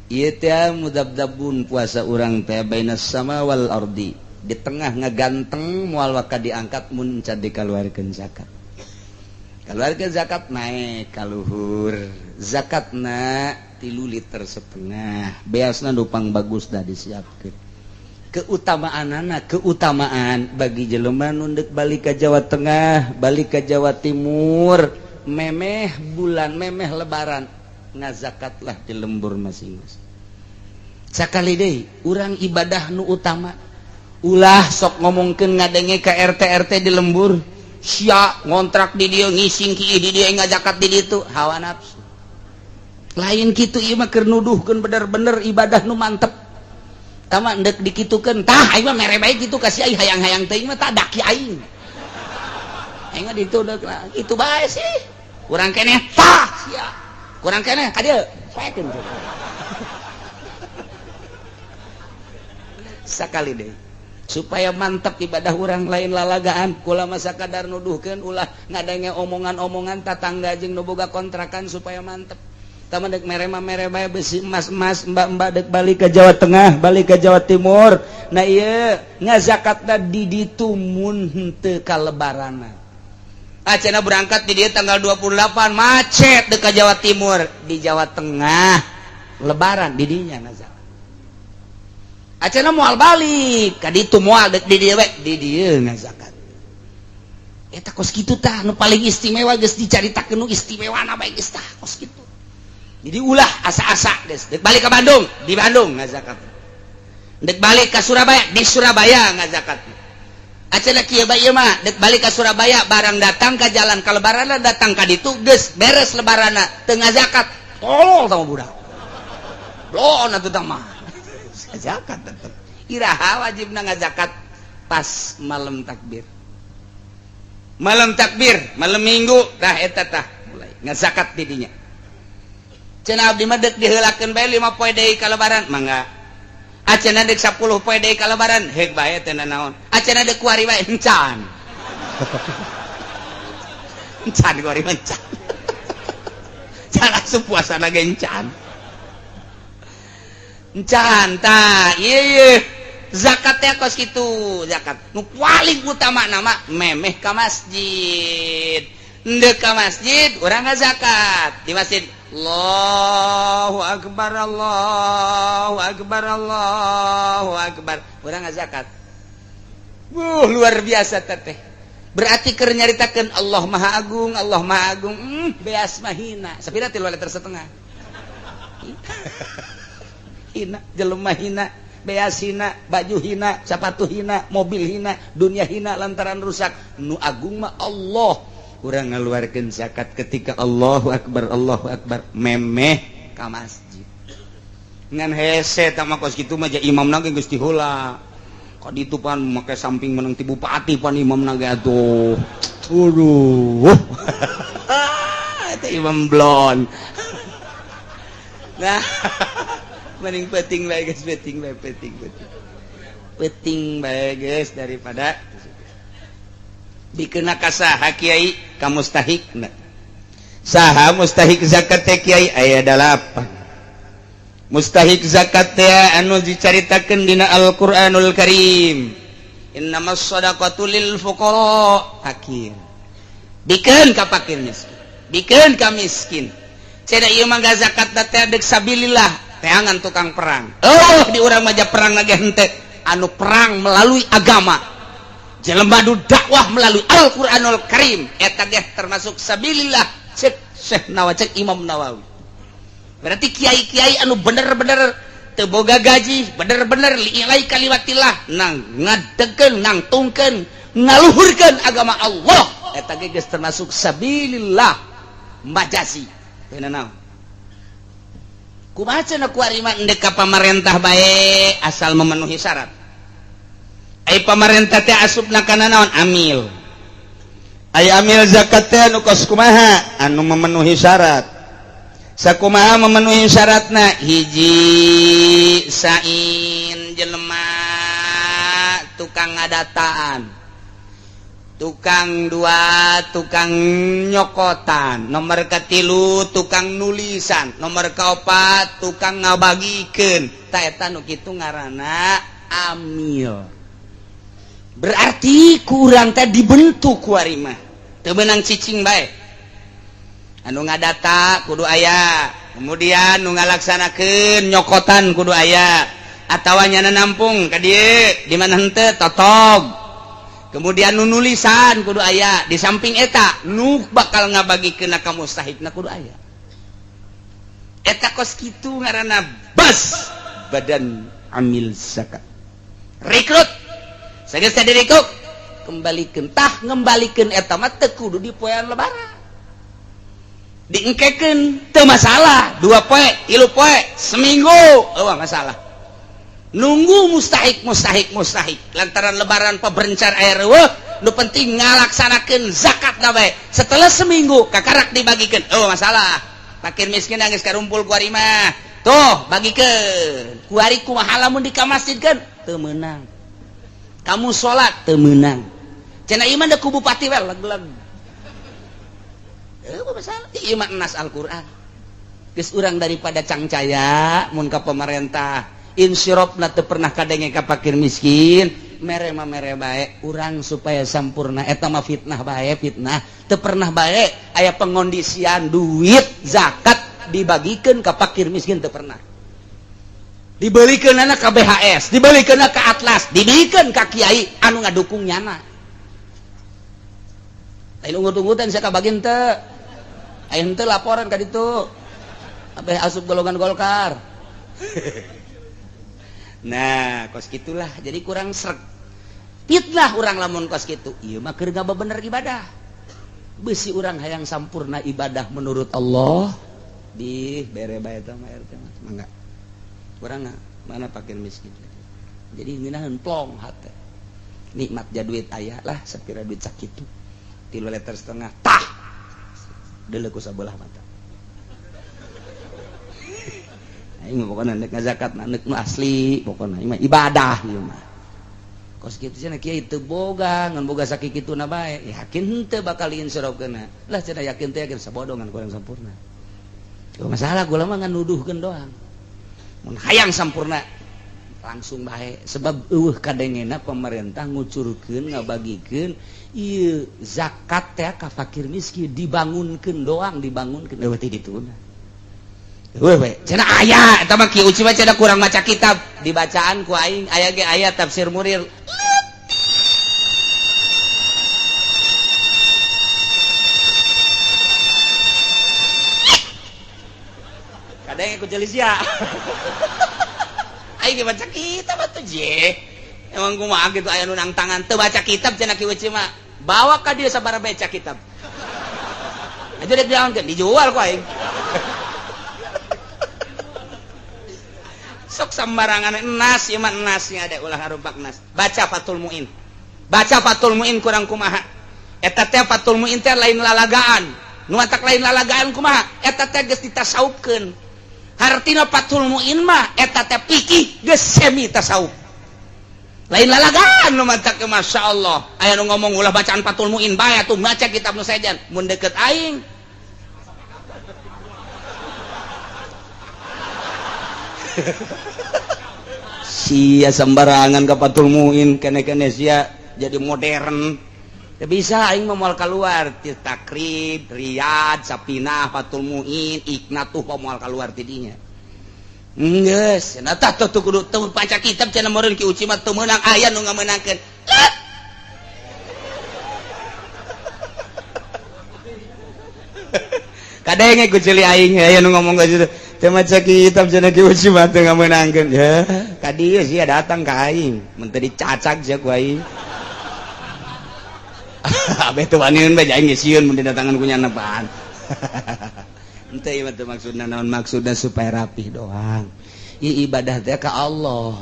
Ieu teh mudabdabun, puasa urang teh bainas sama wal ardi, di tengah ngaganteng, moal waka diangkat mun can dikaluarkeun zakat. Kaluarkeun zakat, naik ka luhur. Zakatna 3,5 liter, beasna nu pang bagus dah disiapkeun. Keutamaan anak, keutamaan bagi jelema nu ndek balik ke Jawa Tengah, balik ke Jawa Timur, memeh bulan, memeh Lebaran, ngazakatlah di lembur masing-masing. Sakali deui, urang ibadah nu utama, ulah sok ngomongkeun, ngadenge ke RT RT di lembur, sia ngontrak di dia, ngising ki di dia, ngazakat di ditu, hawa nafsu. Lain kitu, ieu mah keur nuduhkeun bener-bener ibadah nu mantep. Tama ndek dikitukeun tah, aing mah mere bae kitu kasih aing, hayang-hayang teuing mah tah daki aing. Aing mah ditu deuk kitu bae sih. Kurang keneh tah sia. Kurang keneh ka dieu. Poekeun. Sakali deui, supaya mantap ibadah urang, lain lalagaan. Kula masa kadar nuduhkeun, ulah ngadenge omongan-omongan tatangga jeung nu boga kontrakan, supaya mantep. Tama dek mere mah mere bae, besi emas-emas, mbak-mbak dek balik ke Jawa Tengah, balik ke Jawa Timur. Nah, iya, ngazakatna di ditu mun henteu kalebarana. Acana berangkat di dia tanggal 28, macet dek ke Jawa Timur, di Jawa Tengah Lebaran, di dinya ngazakat. Acana moal balik ka ditu, moal dek di dieu we, di dieu ngazakat. Eta kos kitu tah nu paling istimewa. Geus dicaritakeun nu istimewana bae geus tah, kos kitu. Jadi ulah asa-asa, geus dek balik ke Bandung, di Bandung ngazakat. Dek balik ke Surabaya, di Surabaya ngazakat. Acana kieu bae ieu mah, dek balik ke Surabaya, barang datang ke jalan ka Lebaran, datang ka ditu, geus beres Lebaranna, teu ngazakat, tolol sama budak blon atuh. Tah mah zakat tetep. Iraha wajibna ngazakat? Pas malam takbir, malam takbir, malam Minggu tah, eta tah mulai ngazakat di dinya. Cenah abdi mah deuk diheulakeun bae 5 poe deui ka Lebaran, mangga. Acenah deuk 10 poe deui ka Lebaran, heuk bae, teu naon. Acenah deuk kuari bae, encan, encan kuari mah, encan. Can asup puasa ge encan, encan tah. Ieu ieu zakat teh kos kitu. Zakat nu paling utama nama memeh ka masjid. Ndek ka masjid, urang ngazakat di masjid. Allahu akbar, Allahu akbar, Allahu akbar, urang ngazakat. Wuh, luar biasa teteh. Berarti keur nyaritakeun Allah Maha Agung, Allah Maha Agung. Beas mah hina. Sapira? 3,5 liter. Hina, jelema hina, beas hina, baju hina, sepatu hina, mobil hina, dunia hina lantaran rusak. Nu agung mah Allah. Urang ngaluarkeun zakat ketika Allahu akbar, Allahu akbar, memeh ka masjid. Ngan hese tah mah, kos kitu mah imam ge geus diheula. Ka ditu pan make samping menang ti bupati pan imam ge atuh. Aduh. Eta imam blon. Nah, mending penting bae guys, penting bae, penting, penting. Penting bae guys, daripada dikena ka saha, Kiai, ka mustahik. Saha mustahik zakat teh, Kiai? Aya dalapan mustahik zakat teh anu dicaritakeun dina Al-Qur'anul Karim. Innamas shadaqatu lil fuqara, fakir. Bikeun ka fakir miskin. Bikeun ka miskin. Cenah ieu mah zakat teh deuk sabilillah, teangan tukang perang. Oh, di urang mah perang lagi henteu. Anu perang melalui agama. Jelema nu dakwah melalui Al-Qur'anul Karim eta ge termasuk sabilillah, cek Syekh Nawawi, cek Imam Nawawi. Berarti kiai-kiai anu bener-bener teu boga gaji, bener-bener li'ilai kalimatillah, nang ngadegkeun, nangtungkeun, ngaluhurkeun agama Allah, eta ge geus termasuk sabilillah majazi. Teu naon? Kumaha cenah ku ari mah endek ka pamarentah bae asal memenuhi syarat. Ai pamarentah teh asupna kana naon? Amil. Ai amil zakat teh anu kos kumaha? Anu memenuhi syarat. Sakumaha memenuhi syaratna? Hiji, sain jelema tukang ngadataan, tukang dua tukang nyokotan, nomor katilu tukang nulisan, nomor kaopat tukang ngabagikeun. Ta eta nu kitu ngaranna amil. Berarti kurang teh dibentuk ku ari mah, teu meunang cicing bae. Anu ngadata kudu aya, kemudian nu ngalaksanakeun nyokotan kudu aya, atawa nyana nampung ka dieu di mana henteu totog. Kemudian nu nulisan kudu aya, di samping eta nu bakal ngabagikeun ka mustahikna kudu aya. Eta kos kitu ngaranna bas badan amil zakat. Rekrut sageus teh direkrut, kembalikeun. Tah ngembalikan eta mah teu kudu di poean lebaran, diengkekeun teu masalah, 2 poe, 3 poe, seminggu eueuh masalah. Nunggu mustahik mustahik mustahik lantaran lebaran peberencar air eueuh, nu penting ngalaksanakeun zakat na bae. Setelah seminggu kakarak dibagikeun, eueuh masalah. Fakir miskin geus karumpul ku ari mah, tuh bagikeun. Ku ari kumaha lamun di ka masjidkeun? Teu meunang. Kamu salat teu meunang. Cenah ieu mah da ku bupati we leg-leg. Masalah ieu mah nas Al-Qur'an. Geus urang daripada cangcaya mun ka pemerintah insirofna teu pernah kadenge ka fakir miskin, mere mah mere bae urang supaya sampurna eta mah fitnah bae, fitnah. Teu pernah bae aya pengondisian duit zakat dibagikeun ka fakir miskin, teu pernah. Dibelikeun ka BHS, dibelikeun ka Atlas, dibelikeun ka kiai anu ngadukung nyana. Lain ungut-ungutan sia kabagin teu. Aya henteu laporan ka ditu. Abeh asup golongan Golkar. Nah, kos gitulah jadi kurang sreg. Fitnah urang lamun kos kitu. Ieu mah keur ngabener ibadah. Besi urang hayang sampurna ibadah menurut Allah di bere bae eta mah RT mah mangga. Urang mana fakir miskin. Jadi ngeunaheun plong hate. Nikmat ja duit aya lah sapira duit sakitu. 3,5 liter tah. Deuleu ku sabelah mata. Aing pokona nek ngazakat nek nu asli pokona ieu mah ibadah ieu mah. Kos kitu cenah kiai teu boga ngan boga sakikituna bae. Yakin henteu bakal diinsyarofkeunna. Lah cenah yakin teh yakin sabodongan kurang sampurna. Teu masalah gula mah ngan nuduhkeun doang. Mun hayang sampurna langsung bae sebab eueuh kadengena pemerintah ngucurkeun ngabagikeun ieu zakat teh ka fakir miskin dibangunkeun doang dibangunkeun eueuh teh dituna. Eueuh we cenah aya eta mah Ki Uci mah cenah kurang maca kitab dibacaan ku aing aya ge aya tafsir murir. Kadang ikut jelisia. Aing ge baca kitab atuh je. Emang kumaha gitu aya nu nang tangan teu baca kitab cenah Ki Uci mah. Bawa ka dieu sabaraha baca kitab. Aja dek diangkeun dijual ku aing. Sok sembarangan enas ieu mah enasnya ada ulah harubak nas. Baca Fathul Muin. Baca Fathul Muin kurang kumaha. Eta teh Fathul Muin teh lain lalagaan. Nu matak lain lalagaan kumaha? Eta teh geus ditasaupkeun. Hartina Fathul Muin mah eta teh fikih geus semi tasawuf. Lain lalagaan nu matak ke Masya Allah. Aya nu ngomong ulah bacaan Fathul Muin bae atuh maca kitab nu sejen. Mun deket aing sia sembarangan ka Fathul Muin kene-kene sia jadi modern. Teu bisa aing mah moal keluar ti Takrib, Riyad, Sapinah, Fathul Muin, Iqna tuh moal keluar ti dinya. Geus, cenah tah tuh kudu teu baca kitab cenah meureun Ki Uci mah teu meunang aya nu ngamenangkeun. Kadenge ku ceuli aing aya nu ngomong ka situ. Teu maca kitab cenah Ki Uci mah teu ngamenangkeun. Ya, ka dieu sia datang ka aing, mun teu dicacag sia ku aing. Abeh teu waniun bae aing geus sieun mun didatangan ku nyana apaan. Henteu ieu mah teu maksudna naon, maksudna supaya rapih doang. Ieu ibadah teh ka Allah.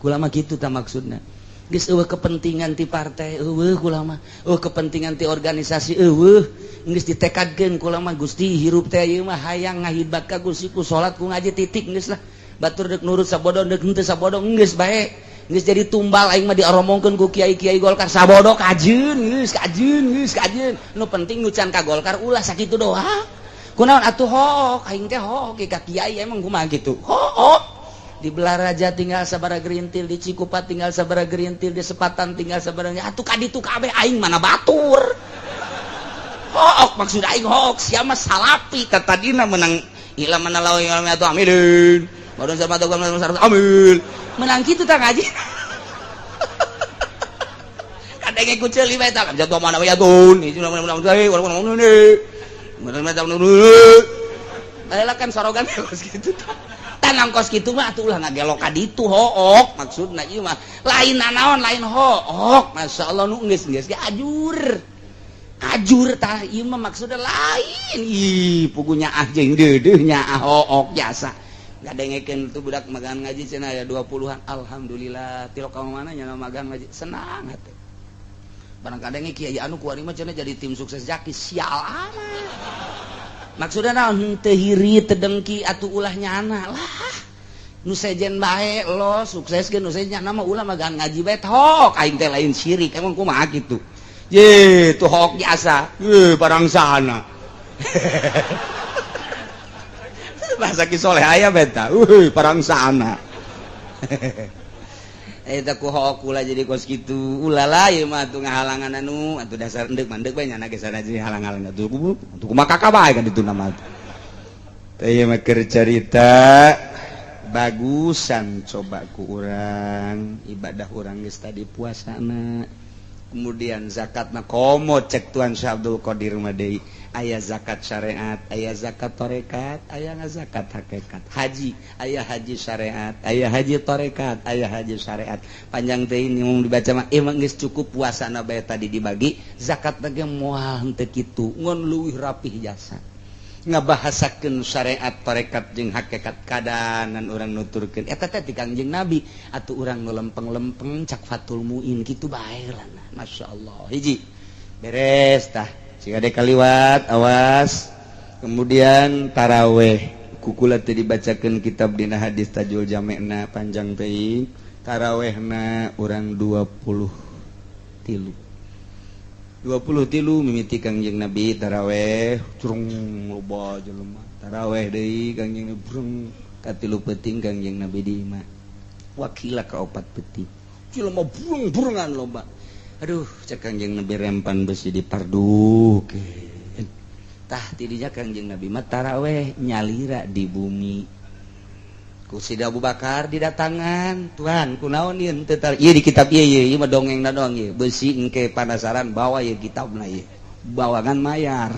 Kula mah kitu tah maksudna. Geus eueuh kepentingan ti partai eueuh kula mah, eueuh kepentingan ti organisasi eueuh. Geus ditekadkeun kula mah Gusti hirup teh ieu mah hayang ngahidmat ka Gusti ku salat ku ngaji titik geus lah. Batur deuk nurut sabodo deuk henteu sabodo geus bae. Geus jadi tumbal aing mah dioromongkeun ku kiai-kiai Golkar sabodo kajeun geus kajeun geus kajeun. Nu penting nu can ka Golkar ulah sakitu doang. Kunaon atuh hook aing teh hook ka kiai emang kumaha kitu. Hook. Di Belaraja tinggal sabara gerintil, di Cikupa tinggal sabara gerintil, di Sepatan tinggal sabara atuh ka ditu kabeh aing mana batur. Hook maksud aing hook sia mah salapi tadina menang ila mana lawan atuh amilin. Baru sama tuh amil. Menang kitu tah ngaji. Kadenge ku ceuli bae tah jatuh mana we agun. Baheula kan sorogan kos kitu tah. Tanang kos kitu mah atuh ulah ngagelok ka ditu hook maksudna ieu mah lain nanaon lain hook. Masyaallah nu geus geus ge ajur. Ajur tah ieu mah maksudna lain. Ih pugunya ah jeung deudeuh nya hook jasa. Ngadengekeun tuh budak magang ngaji cenah aya 20-an. Alhamdulillah tilok ka mana nya magang ngaji senang hate. Barang kadenge kiai anu kuari mah cenah jadi tim sukses Zaki sial amat. Maksudna naon henteu hiri teu dengki atuh ulah nyana lah. Nu sejen bae lo sukses ge nu sejen mah ulah magang ngaji bae tok aing teh lain syirik emang kumaha kitu. Ye tuh hook jasa. Ye barang sana. Bahasa Ki Soleh aya beta. Uhuy parang sana. Eta ku hook ulah jadi kos kitu. Ulah lah ieu mah atuh ngahalangan anu atuh dasar endek mandek bae nyana ge sana jadi halang-halang atuh atuh kumaha kakak bae kan ditu nama teh. Teh ieu mah keur carita bagusan coba ku urang ibadah urang geus tadi puasana. Kemudian zakatna komo cek Tuan Syekh Abdul Qadir mah deui. Aya zakat syariat, aya zakat tarekat, aya zakat hakikat. Haji, aya haji syariat, aya haji tarekat, aya haji syariat. Panjang teh ini mun dibaca mah emang geus cukup puasana bae tadi dibagi, zakat ge moal henteu kitu, ngon leuwih rapih jasa. Ngabahasakeun syariat tarekat jeung hakikat kadanan urang nuturkeun. Eta teh ti Kangjeng Nabi, atuh urang nu lempeng-lempeng cak Fathul Muin kitu bae lah. Masyaallah. Hiji. Beres tah. Jika ada kaliwat awas. Kemudian taraweh kukula teu dibacakeun kitab dina hadis Tajul Jamena panjang teuing. Tarawehna urang 23. 23 mimiti Kangjeng Nabi taraweh curung loba jelema. Taraweh deui Kangjeng Nabi brung katilu peuting Kangjeng Nabi di imah. Wakila ka opat peuting. Jelema burung-burungan loba. Aduh, cek Kangjeng Nabi rempan besi dipardukeun. Tah tidinya Kangjeng Nabi mah taraweh nyalira di bumi. Ku Sida Abu Bakar didatangan, "Tuhan, kunaon ieu teu tar ieu di kitab ieu ieu mah dongengna doang ieu. Besi engke panasaran bawa ieu kitabna ieu. Bawangan mayar."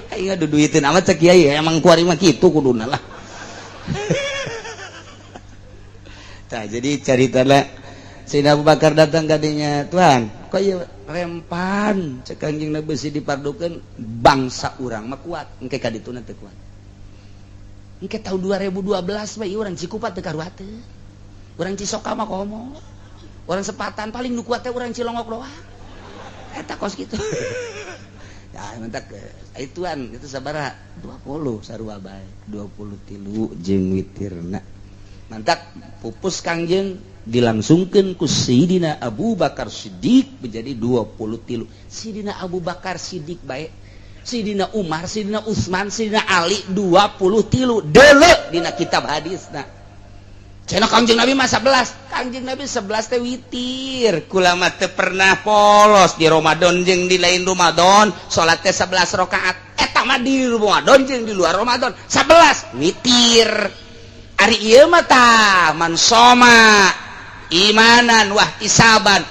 Aing duduiteun amat cek kiai, emang kuari mah kitu kuduna lah. Tah jadi caritana Sayyidina Abu Bakar datang kadinya, "Tuhan, kok ieu rempan cek Kangjeng Nabi besi dipardukeun bangsa urang mah kuat, engke ka dituna teu kuat." Engke tahun 2012 bae urang Cikupa teu karuateun. Urang Cisoka mah komo. Urang Sepatan paling nu kuat teh urang Cilongok doang. Eta kos kitu. Ya mentak ituan itu sabaraha 20 sarua bae 23 jeung witirna. Mantak pupus Kangjeng dilangsungkeun ku Sayyidina Abu Bakar Siddiq menjadi 23. Sayyidina Abu Bakar Siddiq bae, Sayyidina Umar, Sayyidina Utsman, Sayyidina Ali 23 deuleu dina kitab hadisna. Cenah Kangjeng Nabi mah 11. Kangjeng Nabi 11 teh witir. Kula mah teu pernah polos di Ramadan jeung di lain Ramadan, salat teh 11 rakaat. Eta mah di Ramadan jeung di luar Ramadan 11 witir. Ari ieu mah tah man soma imanan wah isaban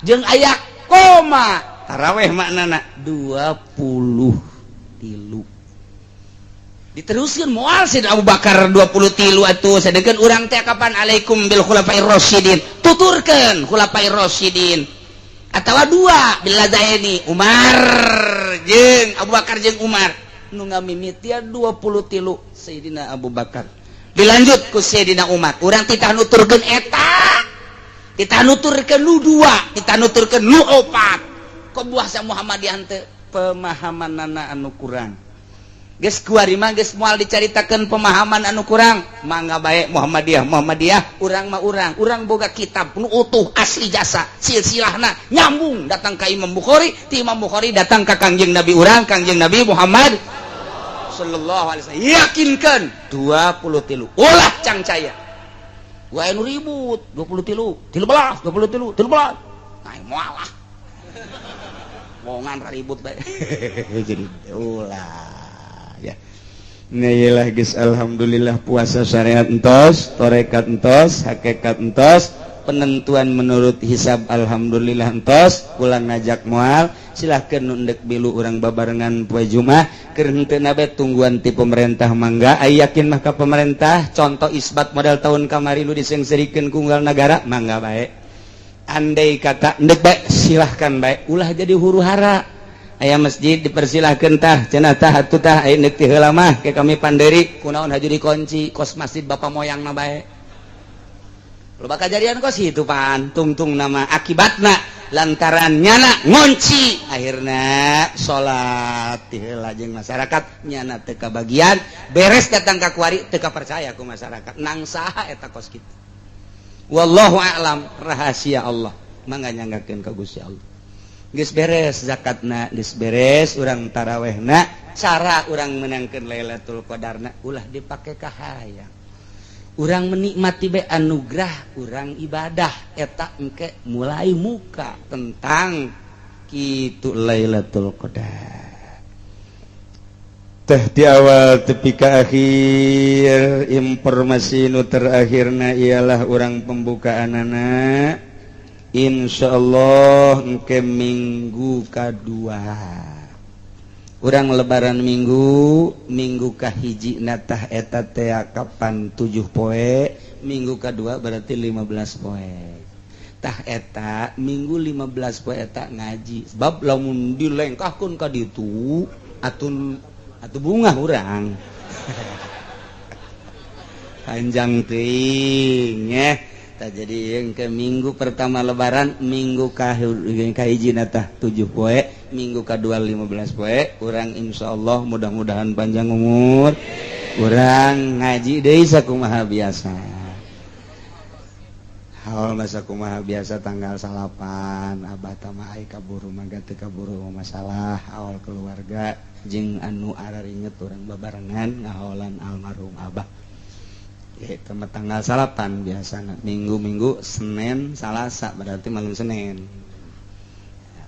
jeung aya koma taraweh maknana 23. Diteruskan moal Sayyidina Abu Bakar 23 atuh, sedangkan urang teh kapan alaikum bil khulafair rasyidin, tuturkeun khulafair rasyidin atawa dua billazaini Umar jeung Abu Bakar jeung Umar nu ngamimitian 23 Sayyidina Abu Bakar dilanjut ku Sayyidina Umar. Urang titah nuturkeun eta, titah nuturkeun nu dua, titah nuturkeun nu opat. Kok buah sa Muhammadiyah teh pemahamanana anu kurang. Geus kuari mah geus moal dicaritakeun pemahaman anu kurang. Mangga bae Muhammadiyah Muhammadiyah, urang mah urang. Urang boga kitab nu utuh asli jasa silsilahna nyambung datang ka Imam Bukhari, ti Imam Bukhari datang ka Kangjeng Nabi urang, Kangjeng Nabi Muhammad sallallahu alaihi wasallam. Yakinkan 23 ulah cangcaya. Wae nu ribut 23, 13, 23, 13. Nah, moal lah. Wongan ribut bae. Jadi ulah ya. Nah, geus alhamdulillah puasa syariat entos, torekat entos, hakikat entos, penentuan menurut hisab alhamdulillah entos, pulang ngajak moal, silahkan nu endek bilu urang babarengan poe Jumat, keur henteu bae tungguan ti pemerintah mangga, aya yakin mah ka pemerintah, contoh isbat model tahun kamari nu disengserikeun ku unggal nagara, mangga bae. Andai kata endek bae silahkan bae, ulah jadi huru hara. Aya masjid dipersilahkan tah cenah tah atuh tah aya neuk ti heula mah ke kami panderi kunaon haju dikunci kos masjid bapak moyangna bae. Loba kajadian kos itu pan tungtung nama akibatna lantaran nyana ngunci akhirna salat ti heula jeung masyarakat nyana teu kabagian beres datang ka kuari teu kapercaya ku masyarakat nang saha eta kos kitu. Wallahu a'lam, rahasia Allah mangga nyanggakeun ka Gusti Allah. Geus beres zakatna, geus beres urang tarawehna, cara urang menangkeun Lailatul Qadarna ulah dipake ka hayang. Urang menikmati bae anugerah urang ibadah eta engke mulai muka tentang kitu Lailatul Qadar. Teh di awal tepi ka akhir informasi nu terakhirna ialah urang pembukaanana Insya Allah engke minggu kedua urang lebaran minggu minggu kahiji natah eta teh kapan 7 poe, minggu kedua berarti 15 poe. Tah eta minggu 15 poe eta ngaji sebab lamun dilengkahkeun ka ditu atun atuh bunga urang panjang teuing nya. Jadi yang ke minggu pertama lebaran minggu kahiji natah 7 poe, minggu kedua 15 poe urang insyaallah mudah-mudahan panjang umur urang ngaji deui sakumaha biasa. Haul mah sakumaha biasa tanggal 9 abah tama ai kaburu mangga teu kaburu masalah awal keluarga jeung anu araringet urang babarengan ngahaolan almarhum abah. Itu tanggal 9 biasa minggu-minggu Senin Salasa berarti malam Senin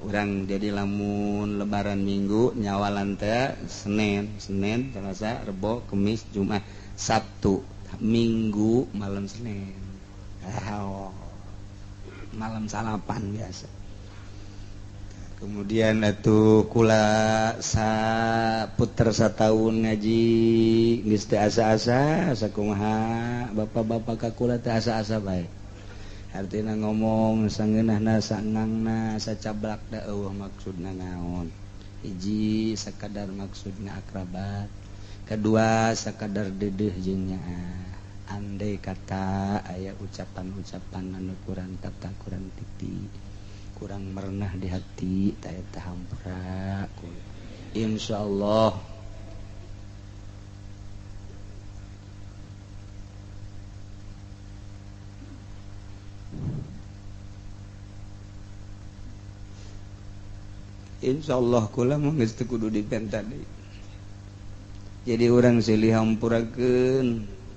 urang jadi lamun lebaran minggu nyawalan teh Senin Senin Selasa Rebo Kemis Jumat Sabtu Minggu malam Senin, oh, malam salapan biasa. Kemudian atuh kula saputer satahun ngaji geus teu asa-asa sakumaha bapak-bapak ka kula teu asa-asa bae. Artina ngomong sangeunahna sangangna sacablak da eueuh maksudna naon. Hiji sakadar maksudna akrabat, kedua sakadar dedeuh jeung nyaah. Andai kata aya ucapan-ucapan anu kurang tata kurang titi kurang merenah di hati ta eta hampura. Insyaallah insyaallah kula mah geus teu kudu dipenta deui. Jadi urang silih hampurakeun.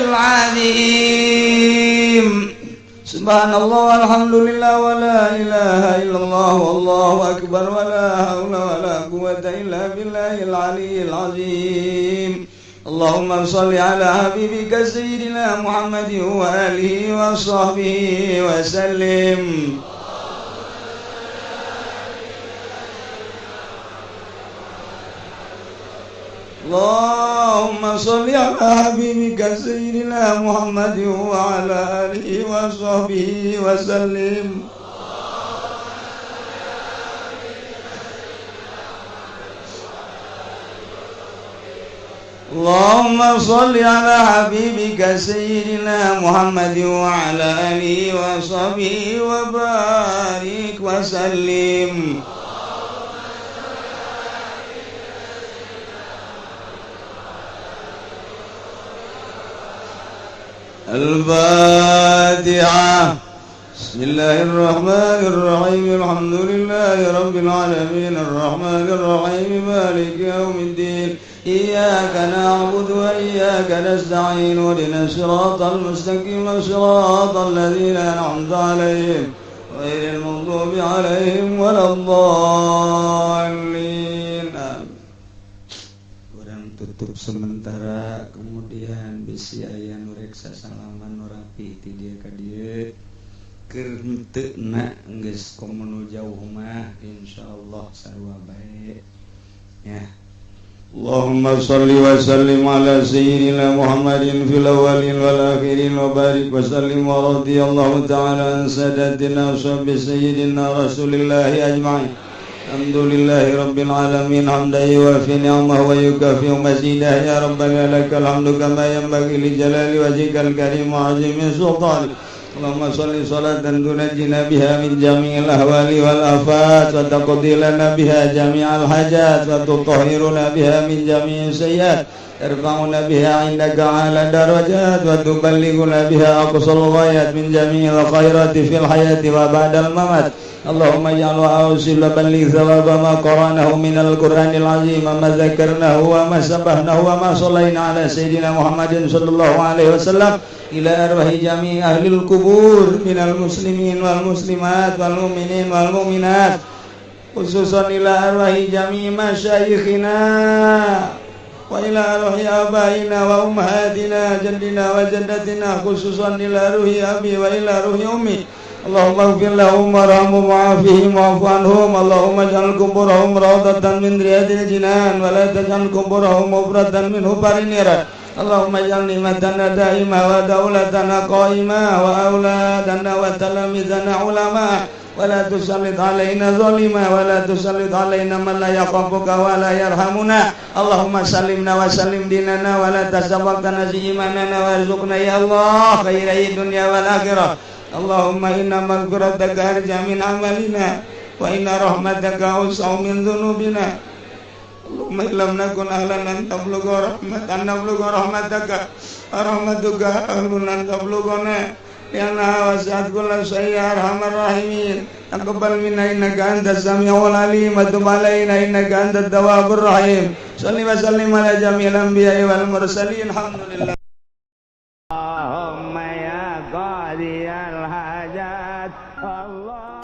العظيم. Subhanallah walhamdulillah wala ilaha illallah wallahu akbar wala haula wala quwwata illa billahil aliyyil azim. Allahumma shalli ala habibika sayyidina Muhammadin wa alihi wa sahbihi wa sallim. Allahumma shalli ala habibika sayyidina Muhammadin wa ala alihi wa sahbihi wa sallim. Allahumma shalli ala habibika sayyidina Muhammadin wa ala alihi wa sahbihi wa barik wa sallim. Al-Fatihah. Bismillahirrahmanirrahim. Alhamdulillahi rabbil alamin. Arrahmanirrahim. Maliki yaumiddin. Iyyaka na'budu wa iyyaka nasta'in. Ihdinas siratal mustaqim, siratal ladzina an'amta 'alaihim ghairil maghdubi 'alaihim waladdallin. Urang tutup sementara, kemudian bisi aya nu rek sasalaman nu rapi ti dieu ka dieu. Keur henteu na geus komo nu jauh mah insyaallah sarua bae ya. Allahumma shalli wa sallim ala sayyidina Muhammadin fil awwalin wal akhirin wa barik wa sallim wa radhiyallahu ta'ala an sadatina sahabi sayyidina Rasulillahi ajma'in. Alhamdulillahi rabbil alamin hamdan yuwafi ni'amahu wa yukafi mazidah. Ya rabbana lakal hamdu kama yanbaghi li jalali wajhikal karim wa 'azimi sultanik. Allahumma shalli salatan tunajjina biha min jami'il ahwali wal afat wa taqdi lana biha jami'al hajat wa tutahhiruna biha min jami'is sayyi'at tarfa'una biha 'indaka 'ala darajat wa tuballighuna biha aqsal ghayat min jami'il khairati fil hayati wa ba'dal mamat. Allahumma ij'al wa awsil wa balligh thawaba ma qara'nahu minal Qur'anil azim ma dzakarnahu wa ma sabbahnahu wa ma shallaina ala sayyidina Muhammadin sallallahu alaihi wasallam ila arwahi jami' ahlil kubur minal muslimin wal muslimat wal mu'minin wal mu'minat, khususan ila arwahi jami' masyayikhina wa ila arwahi abaina wa ummahatina jaddina wa jaddatina, khususan ila ruhi abi wa ila ruhi ummi. Allahumma ighfir lahum warhamhum wa'afihim wa'fu anhum. Allahumma ij'al kuburahum rawdatan min riyadil jinan wa la taj'al kuburahum mufratan min hubarin niran. Allahumma ij'al ni'matana da'imah wa daulatana qa'imah wa auladana wa talamizana ulama wa la tusallit alaina zalima wa la tusallit alaina man la yakhafuka wa la yarhamuna. Allahumma sallimna wa sallim dinana wa la tasabaqtana imanana warzuqna ya Allah khairai dunya wal akhirah. Allahumma inna maghfirataka arja min amalina wa inna rahmataka awsa'u min dhunubina. Allahumma illam nakun ahlan an tablugha rahmatan nablugha rahmataka rahmatuka ahlun an tablughana li'annaha wasi'at kulla syai'in ya arhamar rahimin. Taqabbal minna innaka antas samiul alim wa tub alaina innaka antat tawwabur rahim. Shalli wa sallim ala jami'il anbiya'i wal mursalin. Alhamdulillah. Allahumma ya qadiyal hajat. Allah.